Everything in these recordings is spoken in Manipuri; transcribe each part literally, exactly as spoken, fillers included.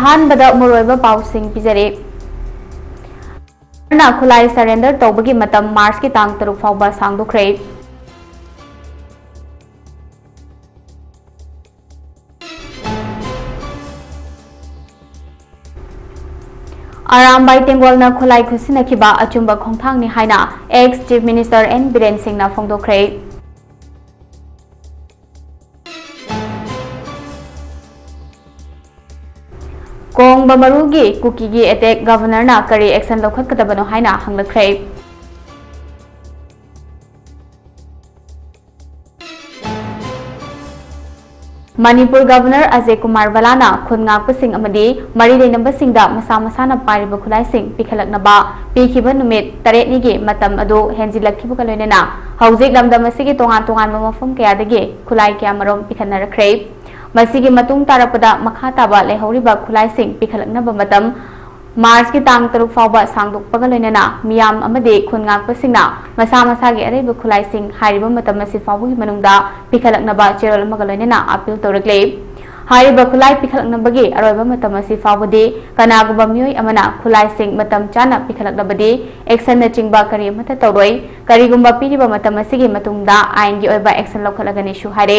ꯑꯍꯥꯟꯕꯗ ꯃꯔꯨꯑꯣꯏꯕ ꯄꯥꯎꯁꯤꯡ ꯄꯤꯖꯔꯤ꯫ ꯅ ꯈꯨꯠꯂꯥꯏ surrender ꯇꯧꯕꯒꯤ ꯃꯇꯝ March ꯀꯤ ꯇꯥꯡ ꯇꯔꯨꯛ ꯐꯥꯎꯕ ꯁꯥꯡꯗꯣꯛꯈ꯭ꯔꯦ꯫ ꯑꯔꯥꯝꯕꯥꯏ ꯇꯦꯡꯒꯣꯜꯅ ꯈꯨꯠꯂꯥꯏ ꯈꯨꯠꯁꯤꯟꯅꯈꯤꯕ ꯑꯆꯨꯝꯕ ꯈꯣꯡꯊꯥꯡꯅꯤ ꯍꯥꯏꯅ ex Chief Minister N Biren ꯁꯤꯡꯅ ꯐꯣꯡꯗꯣꯛꯈ꯭ꯔꯦ꯫ ꯀꯣꯡꯕ ꯃꯔꯨꯒꯤ ꯀꯨꯀꯤꯒꯤ attack, Governor ꯅ ꯀꯔꯤ action ꯂꯧꯈꯠꯀꯗꯕꯅꯣ ꯍꯥꯏꯅ ꯍꯪꯂꯛꯈ꯭ꯔꯦ꯫ ꯃꯅꯤꯄꯨꯔ Governor ꯑꯖꯌ ꯀꯨꯃꯥꯔ ꯚꯜꯂꯥꯅ ꯈꯨꯟ ꯉꯥꯛꯄꯁꯤꯡ ꯑꯃꯗꯤ ꯃꯔꯤ ꯂꯩꯅꯕꯁꯤꯡꯗ ꯃꯁꯥ ꯃꯁꯥꯅ ꯄꯥꯏꯔꯤꯕ ꯈꯨꯠꯂꯥꯏꯁꯤꯡ ꯄꯤꯈꯠꯂꯛꯅꯕ ꯄꯤꯈꯤꯕ ꯅꯨꯃꯤꯠ ꯇꯔꯦꯠꯅꯤꯒꯤ ꯃꯇꯝ ꯑꯗꯨ ꯍꯦꯟꯖꯤꯜꯂꯛꯈꯤꯕꯒ ꯂꯣꯏꯅꯅ ꯍꯧꯖꯤꯛ ꯂꯝꯗꯝ ꯑꯁꯤꯒꯤ ꯇꯣꯉꯥꯟ ꯇꯣꯉꯥꯟꯕ ꯃꯐꯝ ꯀꯌꯥꯗꯒꯤ ꯈꯨꯠꯂꯥꯏ ꯀꯌꯥꯃꯔꯨꯝ ꯄꯤꯈꯠꯅꯔꯛꯈ꯭ꯔꯦ꯫ ꯃꯁꯤꯒꯤ ꯃꯇꯨꯡ ꯇꯥꯔꯛꯄꯗ ꯃꯈꯥ ꯇꯥꯕ ꯂꯩꯍꯧꯔꯤꯕ ꯈꯨꯠꯂꯥꯏꯁꯤꯡ ꯄꯤꯈꯠꯂꯛꯅꯕ ꯃꯇꯝ March ꯀꯤ ꯇꯥꯡ ꯇꯔꯨꯛ ꯐꯥꯎꯕ ꯁꯥꯡꯗꯣꯛꯄꯒ ꯂꯣꯏꯅꯅ ꯃꯤꯌꯥꯝ ꯑꯃꯗꯤ ꯈꯨꯟ ꯉꯥꯛꯄꯁꯤꯡꯅ ꯃꯁꯥ ꯃꯁꯥꯒꯤ ꯑꯔꯩꯕ ꯈꯨꯠꯂꯥꯏꯁꯤꯡ ꯍꯥꯏꯔꯤꯕ ꯃꯇꯝ ꯑꯁꯤ ꯐꯥꯎꯕꯒꯤ ꯃꯅꯨꯡꯗ ꯄꯤꯈꯠꯂꯛꯅꯕ ꯆꯦꯔꯣꯜ ꯑꯃꯒ ꯂꯣꯏꯅꯅ appeal ꯇꯧꯔꯛꯂꯦ꯫ ꯍꯥꯏꯔꯤꯕ ꯈꯨꯠꯂꯥꯏ ꯄꯤꯈꯠꯂꯛꯅꯕꯒꯤ ꯑꯔꯣꯏꯕ ꯃꯇꯝ ꯑꯁꯤ ꯐꯥꯎꯕꯗꯤ ꯀꯅꯥꯒꯨꯝꯕ ꯃꯤꯑꯣꯏ ꯑꯃꯅ ꯈꯨꯠꯂꯥꯏꯁꯤꯡ ꯃꯇꯝ ꯆꯥꯅ ꯄꯤꯈꯠꯂꯛꯂꯕꯗꯤ action ꯅꯆꯤꯡꯕ ꯀꯔꯤ ꯑꯃꯠꯇ ꯇꯧꯔꯣꯏ꯫ ꯀꯔꯤꯒꯨꯝꯕ ꯄꯤꯔꯤꯕ ꯃꯇꯝ ꯑꯁꯤꯒꯤ ꯃꯇꯨꯡꯗ ꯑꯥꯏꯟꯒꯤ ꯑꯣꯏꯕ action ꯂꯧꯈꯠꯂꯒꯅꯤꯁꯨ ꯍꯥꯏꯔꯦ꯫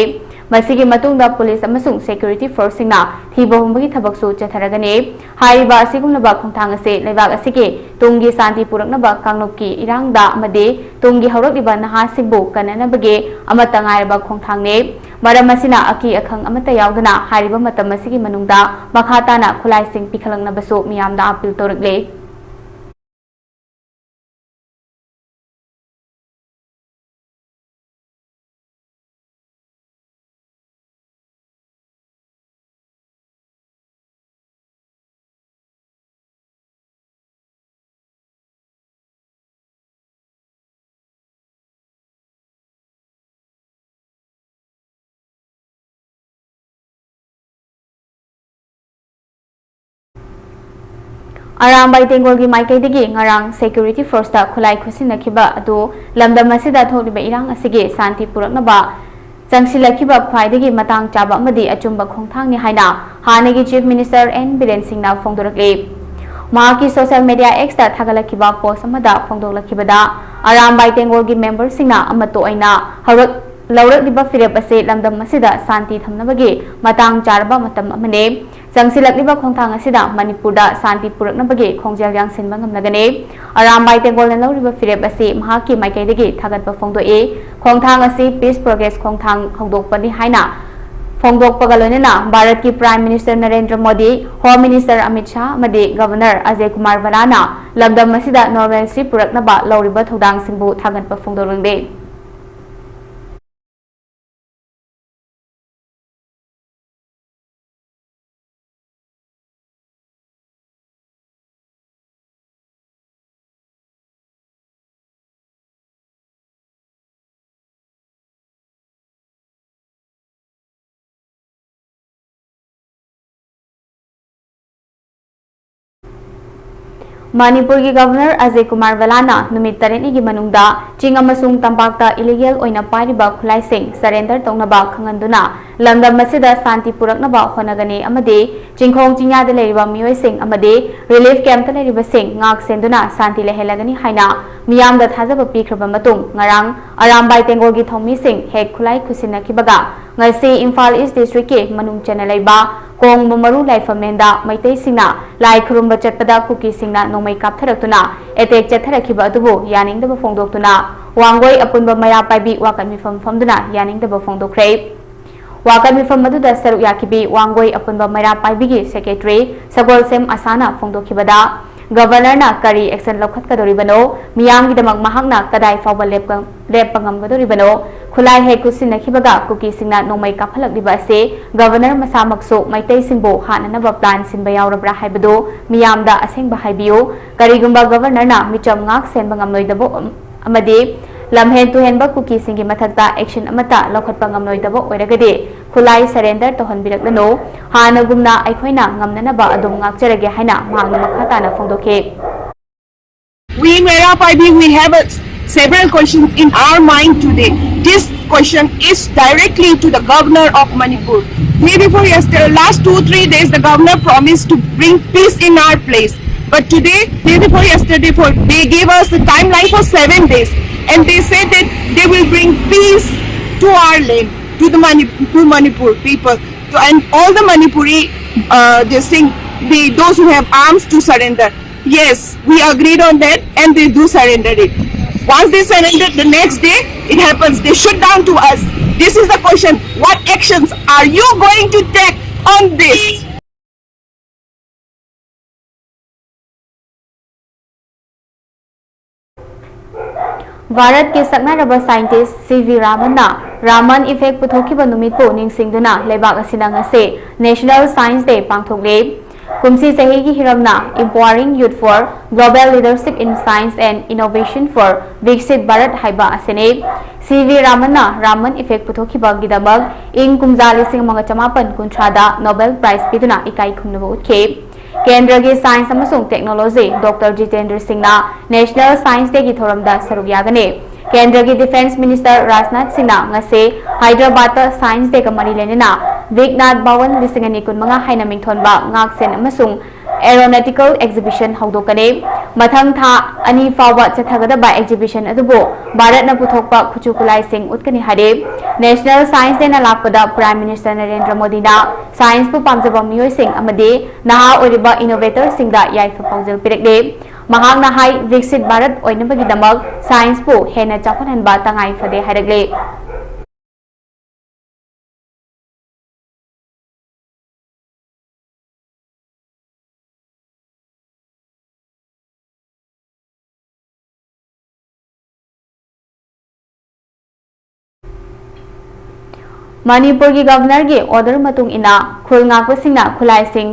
ꯃꯁꯤꯒꯤ ꯃꯇꯨꯡꯗ police ꯑꯃꯁꯨꯡ security force ꯁꯤꯡꯅ ꯊꯤꯕ ꯍꯨꯝꯕꯒꯤ ꯊꯕꯛꯁꯨ ꯆꯠꯊꯔꯒꯅꯤ꯫ ꯍꯥꯏꯔꯤꯕ ꯑꯁꯤꯒꯨꯝꯂꯕ ꯈꯣꯡꯊꯥꯡ ꯑꯁꯤ ꯂꯩꯕꯥꯛ ꯑꯁꯤꯒꯤ ꯇꯨꯡꯒꯤ ꯁꯥꯟꯇꯤ ꯄꯨꯔꯛꯅꯕ ꯀꯥꯡꯂꯨꯞꯀꯤ ꯏꯔꯥꯡꯗ ꯑꯃꯗꯤ ꯇꯨꯡꯒꯤ ꯍꯧꯔꯛꯂꯤꯕ ꯅꯍꯥꯁꯤꯡꯕꯨ ꯀꯟꯅꯅꯕꯒꯤ ꯑꯃꯠꯇ ꯉꯥꯏꯔꯕ ꯈꯣꯡꯊꯥꯡꯅꯤ꯫ ꯃꯔꯝ ꯑꯁꯤꯅ ꯑꯀꯤ ꯑꯈꯪ ꯑꯃꯠꯇ ꯌꯥꯎꯗꯅ ꯍꯥꯏꯔꯤꯕ ꯃꯇꯝ ꯑꯁꯤꯒꯤ ꯃꯅꯨꯡꯗ ꯃꯈꯥ ꯇꯥꯅ ꯈꯨꯠꯂꯥꯏꯁꯤꯡ ꯄꯤꯈꯠꯂꯛꯅꯕꯁꯨ ꯃꯤꯌꯥꯝꯗ appeal ꯇꯧꯔꯛꯂꯤ꯫ ꯑꯔꯥꯝꯕꯥꯏ ꯇꯦꯡꯒꯣꯜꯒꯤ ꯃꯥꯏꯀꯩꯗꯒꯤ ꯉꯔꯥꯡ security force ꯇ ꯈꯨꯠꯂꯥꯏ ꯈꯨꯠꯁꯤꯟꯅꯈꯤꯕ ꯑꯗꯨ ꯂꯝꯗꯝ ꯑꯁꯤꯗ ꯊꯣꯛꯂꯤꯕ ꯏꯔꯥꯡ ꯑꯁꯤꯒꯤ ꯁꯥꯟꯇꯤ ꯄꯨꯔꯛꯅꯕ ꯆꯪꯁꯤꯜꯂꯛꯈꯤꯕ ꯈ꯭ꯋꯥꯏꯗꯒꯤ ꯃꯇꯥꯡ ꯆꯥꯕ ꯑꯃꯗꯤ ꯑꯆꯨꯝꯕ ꯈꯣꯡꯊꯥꯡꯅꯤ ꯍꯥꯏꯅ ꯍꯥꯟꯅꯒꯤ Chief Minister N ꯕꯤꯔꯦꯟ ꯁꯤꯡꯅ ꯐꯣꯡꯗꯣꯔꯛꯂꯤ꯫ ꯃꯍꯥꯛꯀꯤ social media X ꯇ ꯊꯥꯒꯠꯂꯛꯈꯤꯕ post ꯑꯃꯗ ꯐꯣꯡꯗꯣꯛꯂꯛꯈꯤꯕꯗ, ꯑꯔꯥꯝꯕꯥꯏ ꯇꯦꯡꯒꯣꯜꯒꯤ member ꯁꯤꯡꯅ ꯑꯃꯠꯇ ꯑꯣꯏꯅ ꯍꯧꯔꯛ-, ꯂꯧꯔꯛꯂꯤꯕ ꯐꯤꯔꯦꯞ ꯑꯁꯤ ꯂꯝꯗꯝ ꯑꯁꯤꯗ ꯁꯥꯟꯇꯤ ꯊꯝꯅꯕꯒꯤ ꯃꯇꯥꯡ ꯆꯥꯔꯕ ꯃꯇꯝ ꯑꯃꯅꯤ꯫ ꯆꯪꯁꯤꯜꯂꯛꯂꯤꯕ ꯈꯣꯡꯊꯥꯡ ꯑꯁꯤꯗ ꯃꯅꯤꯄꯨꯔꯗ ꯁꯥꯟꯇꯤ ꯄꯨꯔꯛꯅꯕꯒꯤ ꯈꯣꯡꯖꯦꯜ ꯌꯥꯡꯁꯤꯟꯕ ꯉꯝꯂꯒꯅꯤ꯫ ꯑꯔꯥꯝꯕꯥꯏ ꯇꯦꯡꯒꯣꯜꯅ ꯂꯧꯔꯤꯕ ꯐꯤꯔꯦꯞ ꯑꯁꯤ ꯃꯍꯥꯛꯀꯤ ꯃꯥꯏꯀꯩꯗꯒꯤ ꯊꯥꯒꯠꯄ ꯐꯣꯡꯗꯣꯛꯏ꯫ ꯈꯣꯡꯊꯥꯡ ꯑꯁꯤ Peace Progress ꯈꯣꯡꯊꯥꯡ ꯍꯧꯗꯣꯛꯄꯅꯤ ꯍꯥꯏꯅ ꯐꯣꯡꯗꯣꯛꯄꯒ ꯂꯣꯏꯅꯅ ꯚꯥꯔꯠꯀꯤ Prime Minister Narendra Modi, Home Minister Amit Shah ꯑꯃꯗꯤ Governor ꯑꯖꯌ ꯀꯨꯃꯥꯔ ꯚꯂꯥꯅ ꯂꯝꯗꯝ ꯑꯁꯤꯗ normalcy ꯄꯨꯔꯛꯅꯕ ꯂꯧꯔꯤꯕ ꯊꯧꯗꯥꯡꯁꯤꯡꯕꯨ ꯊꯥꯒꯠꯄ ꯐꯣꯡꯗꯣꯛꯂꯤ꯫ ꯃꯅꯤꯄꯨꯔꯒꯤ Governor ꯑꯖꯌ ꯀꯨꯃꯥꯔ ꯚꯂꯥꯅ ꯅꯨꯃꯤꯠ ꯇꯔꯦꯠꯅꯤꯒꯤ ꯃꯅꯨꯡꯗ ꯆꯤꯡ ꯑꯃꯁꯨꯡ ꯇꯝꯄꯥꯛꯇ illegal ꯑꯣꯏꯅ ꯄꯥꯏꯔꯤꯕ ꯈꯨꯠꯂꯥꯏꯁꯤꯡ surrender ꯇꯧꯅꯕ ꯈꯪꯍꯟꯗꯨꯅ ꯂꯝꯗꯝ ꯑꯁꯤꯗ ꯁꯥꯟꯇꯤ ꯄꯨꯔꯛꯅꯕ ꯍꯣꯠꯅꯒꯅꯤ ꯑꯃꯗꯤ ꯆꯤꯡꯈꯣꯡ ꯆꯤꯡꯌꯥꯗ ꯂꯩꯔꯤꯕ ꯃꯤꯑꯣꯏꯁꯤꯡ ꯑꯃꯗꯤ relief camp ꯇ ꯂꯩꯔꯤꯕꯁꯤꯡ ꯉꯥꯛ ꯁꯦꯟꯗꯨꯅ ꯁꯥꯟꯇꯤ ꯂꯩꯍꯜꯂꯒꯅꯤ ꯍꯥꯏꯅ ꯃꯤꯌꯥꯝꯗ ꯊꯥꯖꯕ ꯄꯤꯈ꯭ꯔꯕ ꯃꯇꯨꯡ, ꯉꯔꯥꯡ ꯑꯔꯥꯝꯕꯥꯏ ꯇꯦꯡꯒꯣꯜꯒꯤ ꯊꯧꯃꯤꯁꯤꯡ ꯍꯦꯛ ꯈꯨꯠꯂꯥꯏ ꯈꯨꯠꯁꯤꯟꯅꯈꯤꯕꯒ ꯉꯁꯤ ꯏꯝꯐꯥꯜ East District ꯀꯤ ꯃꯅꯨꯡ ꯆꯟꯅ ꯂꯩꯕ ꯀꯣꯡꯕ ꯃꯔꯨ ꯂꯥꯏꯐꯝꯂꯦꯟꯗ ꯃꯩꯇꯩꯁꯤꯡꯅ ꯂꯥꯏ ꯈꯨꯔꯨꯝꯕ ꯆꯠꯄꯗ ꯀꯨꯀꯤꯁꯤꯡꯅ ꯅꯣꯡꯃꯩ ꯀꯥꯞꯊꯔꯛꯇꯨꯅ attack ꯆꯠꯊꯔꯛꯈꯤꯕ ꯑꯗꯨꯕꯨ ꯌꯥꯅꯤꯡꯗꯕ ꯐꯣꯡꯗꯣꯛꯇꯨꯅ ꯋꯥꯡꯒꯣꯏ ꯑꯄꯨꯟꯕ ꯃꯩꯔꯥ ꯄꯥꯏꯕꯤ ꯋꯥꯀꯠ ꯃꯤꯐꯝ ꯐꯝꯗꯨꯅ ꯌꯥꯅꯤꯡꯗꯕ ꯐꯣꯡꯗꯣꯛꯈ꯭ꯔꯦ꯫ ꯋꯥꯀꯠ ꯃꯤꯐꯝ ꯑꯗꯨꯗ ꯁꯔꯨꯛ ꯌꯥꯈꯤꯕꯤ ꯋꯥꯡꯒꯣꯏ ꯑꯄꯨꯟꯕ ꯃꯩꯔꯥ ꯄꯥꯏꯕꯤꯒꯤ secretary ꯁꯒꯣꯜꯁꯦꯝ ꯑꯁꯥꯅ ꯐꯣꯡꯗꯣꯛꯈꯤꯕꯗ, Governor ꯅ ꯀꯔꯤ action ꯂꯧꯈꯠꯀꯗꯧꯔꯤꯕꯅꯣ? ꯃꯤꯌꯥꯝꯒꯤꯗꯃꯛ ꯃꯍꯥꯛꯅ ꯀꯗꯥꯏ ꯐꯥꯎꯕ ꯂꯦꯞꯄ-, ꯂꯦꯞꯄ ꯉꯝꯒꯗꯧꯔꯤꯕꯅꯣ? ꯈꯨꯠꯂꯥꯏ ꯍꯦꯛ ꯈꯨꯠꯁꯤꯟꯅꯈꯤꯕꯒ ꯀꯨꯀꯤꯁꯤꯡꯅ ꯅꯣꯡꯃꯩ ꯀꯥꯞꯍꯜꯂꯛꯂꯤꯕ ꯑꯁꯤ Governor ꯃꯁꯥꯃꯛꯁꯨ ꯃꯩꯇꯩꯁꯤꯡꯕꯨ ꯍꯥꯠꯅꯅꯕ plan ꯁꯤꯟꯕ ꯌꯥꯎꯔꯕ꯭ꯔꯥ ꯍꯥꯏꯕꯗꯨ ꯃꯤꯌꯥꯝꯗ ꯑꯁꯦꯡꯕ ꯍꯥꯏꯕꯤꯌꯨ꯫ ꯀꯔꯤꯒꯨꯝꯕ Governor ꯅ ꯃꯤꯆꯝ ꯉꯥꯛ ꯁꯦꯟꯕ ꯉꯝꯂꯣꯏꯗꯕ ꯑꯃꯗꯤ ꯂꯝꯍꯦꯟ ꯇꯨꯍꯦꯟꯕ ꯀꯨꯀꯤꯁꯤꯡꯒꯤ ꯃꯊꯛꯇ action ꯑꯃꯠꯇ ꯂꯧꯈꯠꯄ ꯉꯝꯂꯣꯏꯗꯕ ꯑꯣꯏꯔꯒꯗꯤ ꯈꯨꯠꯂꯥꯏ surrender ꯇꯧꯍꯟꯕꯤꯔꯛꯂꯅꯨ꯫ ꯍꯥꯟꯅꯒꯨꯝꯅ ꯑꯩꯈꯣꯏꯅ ꯉꯝꯅꯅꯕ ꯑꯗꯨꯝ ꯉꯥꯛꯆꯔꯒꯦ ꯍꯥꯏꯅ ꯃꯍꯥꯛꯅ ꯃꯈꯥ ꯇꯥꯅ ꯐꯣꯡꯗꯣꯛꯈꯤ꯫ We Meira Paibi, we have a, several questions in our mind today. This question is directly to the governor of Manipur. Day before yesterday, last two, three days, the governor promised to bring peace in our place. But today, day before yesterday, for, they gave us the timeline for seven days. And they said that they will bring peace to our land, to the Mani-, to Manipur people, to, and all the Manipuri, uh, this thing, the, those who have arms to surrender. Yes, we agreed on that, and they do surrender it. Once they surrender, the next day it happens. They shoot down to us. This is the question: what actions are you going to take on this? ꯚꯥꯔꯠꯀꯤ ꯁꯛꯅꯥꯏꯔꯕ scientist C V ꯔꯥꯃꯟꯅ Raman effect ꯄꯨꯊꯣꯛꯈꯤꯕ ꯅꯨꯃꯤꯠꯄꯨ ꯅꯤꯡꯁꯤꯡꯗꯨꯅ ꯂꯩꯕꯥꯛ ꯑꯁꯤꯅ ꯉꯁꯤ National Science Day ꯄꯥꯡꯊꯣꯛꯂꯤ꯫ ꯀꯨꯝꯁꯤ ꯆꯍꯤꯒꯤ ꯍꯤꯔꯝꯅ Empowering Youth for Global Leadership in Science and Innovation for Viksit Bharat ꯍꯥꯏꯕ ꯑꯁꯤꯅꯤ꯫ C V ꯔꯥꯃꯟꯅ ꯔꯥꯃꯟ effect ꯄꯨꯊꯣꯛꯈꯤꯕꯒꯤꯗꯃꯛ ꯏꯪ ꯀꯨꯝꯖꯥ ꯂꯤꯁꯤꯡ ꯑꯃꯒ ꯆꯃꯥꯄꯟ ꯀꯨꯟꯊ꯭ꯔꯥꯗ Nobel Prize ꯄꯤꯗꯨꯅ ꯏꯀꯥꯏ ꯈꯨꯝꯅꯕ ꯎꯠꯈꯤ꯫ ꯀꯦꯟꯗ꯭ꯔꯒꯤ science ꯑꯃꯁꯨꯡ technology Doctor Jitendra Singhꯅ National Science Dayꯒꯤ ꯊꯧꯔꯝꯗ ꯁꯔꯨꯛ ꯌꯥꯒꯅꯤ꯫ ꯀꯦꯟꯗ꯭ꯔꯒꯤ Defence Minister ꯔꯥꯖꯅꯥꯊ ꯁꯤꯡꯅ ꯉꯁꯤ ꯍꯥꯏꯗ꯭ꯔꯕꯥꯗꯇ Science Dayꯒ ꯃꯔꯤ ꯂꯩꯅꯅ Vignan Bhawan ꯂꯤꯁꯤꯡ ꯑꯅꯤ ꯀꯨꯟꯃꯉꯥ ꯍꯥꯏꯅ ꯃꯤꯡꯊꯣꯟꯕ ꯉꯥꯛꯁꯦꯟ ꯑꯃꯁꯨꯡ Aeronautical Exhibition ꯍꯧꯗꯣꯛꯀꯅꯤ꯫ ꯃꯊꯪ ꯊꯥ ꯑꯅꯤ ꯐꯥꯎꯕ ꯆꯠꯊꯒꯗꯕ exhibition ꯑꯗꯨꯕꯨ ꯚꯥꯔꯠꯅ ꯄꯨꯊꯣꯛꯄ ꯈꯨꯠꯁꯨ ꯈꯨꯠꯂꯥꯏꯁꯤꯡ ꯎꯠꯀꯅꯤ ꯍꯥꯏꯔꯤ꯫ National Science Dayꯅ ꯂꯥꯛꯄꯗ Prime Minister ꯅꯔꯦꯟꯗ꯭ꯔ ꯃꯣꯗꯤꯅ scienceꯄꯨ ꯄꯥꯝꯖꯕ ꯃꯤꯑꯣꯏꯁꯤꯡ ꯑꯃꯗꯤ ꯅꯍꯥ ꯑꯣꯏꯔꯤꯕ innovatorꯁꯤꯡꯗ ꯌꯥꯏꯐ ꯄꯥꯎꯖꯦꯜ ꯄꯤꯔꯛꯂꯤ꯫ ꯃꯍꯥꯛꯅ ꯍꯥꯏ, ꯕꯤꯛꯁꯤꯠ ꯚꯥꯔꯠ ꯑꯣꯏꯅꯕꯒꯤꯗꯃꯛ scienceꯄꯨ ꯍꯦꯟꯅ ꯆꯥꯎꯈꯠꯍꯟꯕ ꯇꯉꯥꯏ ꯐꯗꯦ ꯍꯥꯏꯔꯛꯂꯤ꯫ ꯃꯅꯤꯄꯨꯔꯒꯤ Governorꯒꯤ order ꯃꯇꯨꯡ ꯏꯟꯅ ꯈꯨꯜ ꯉꯥꯛꯄꯁꯤꯡꯅ ꯈꯨꯠꯂꯥꯏꯁꯤꯡ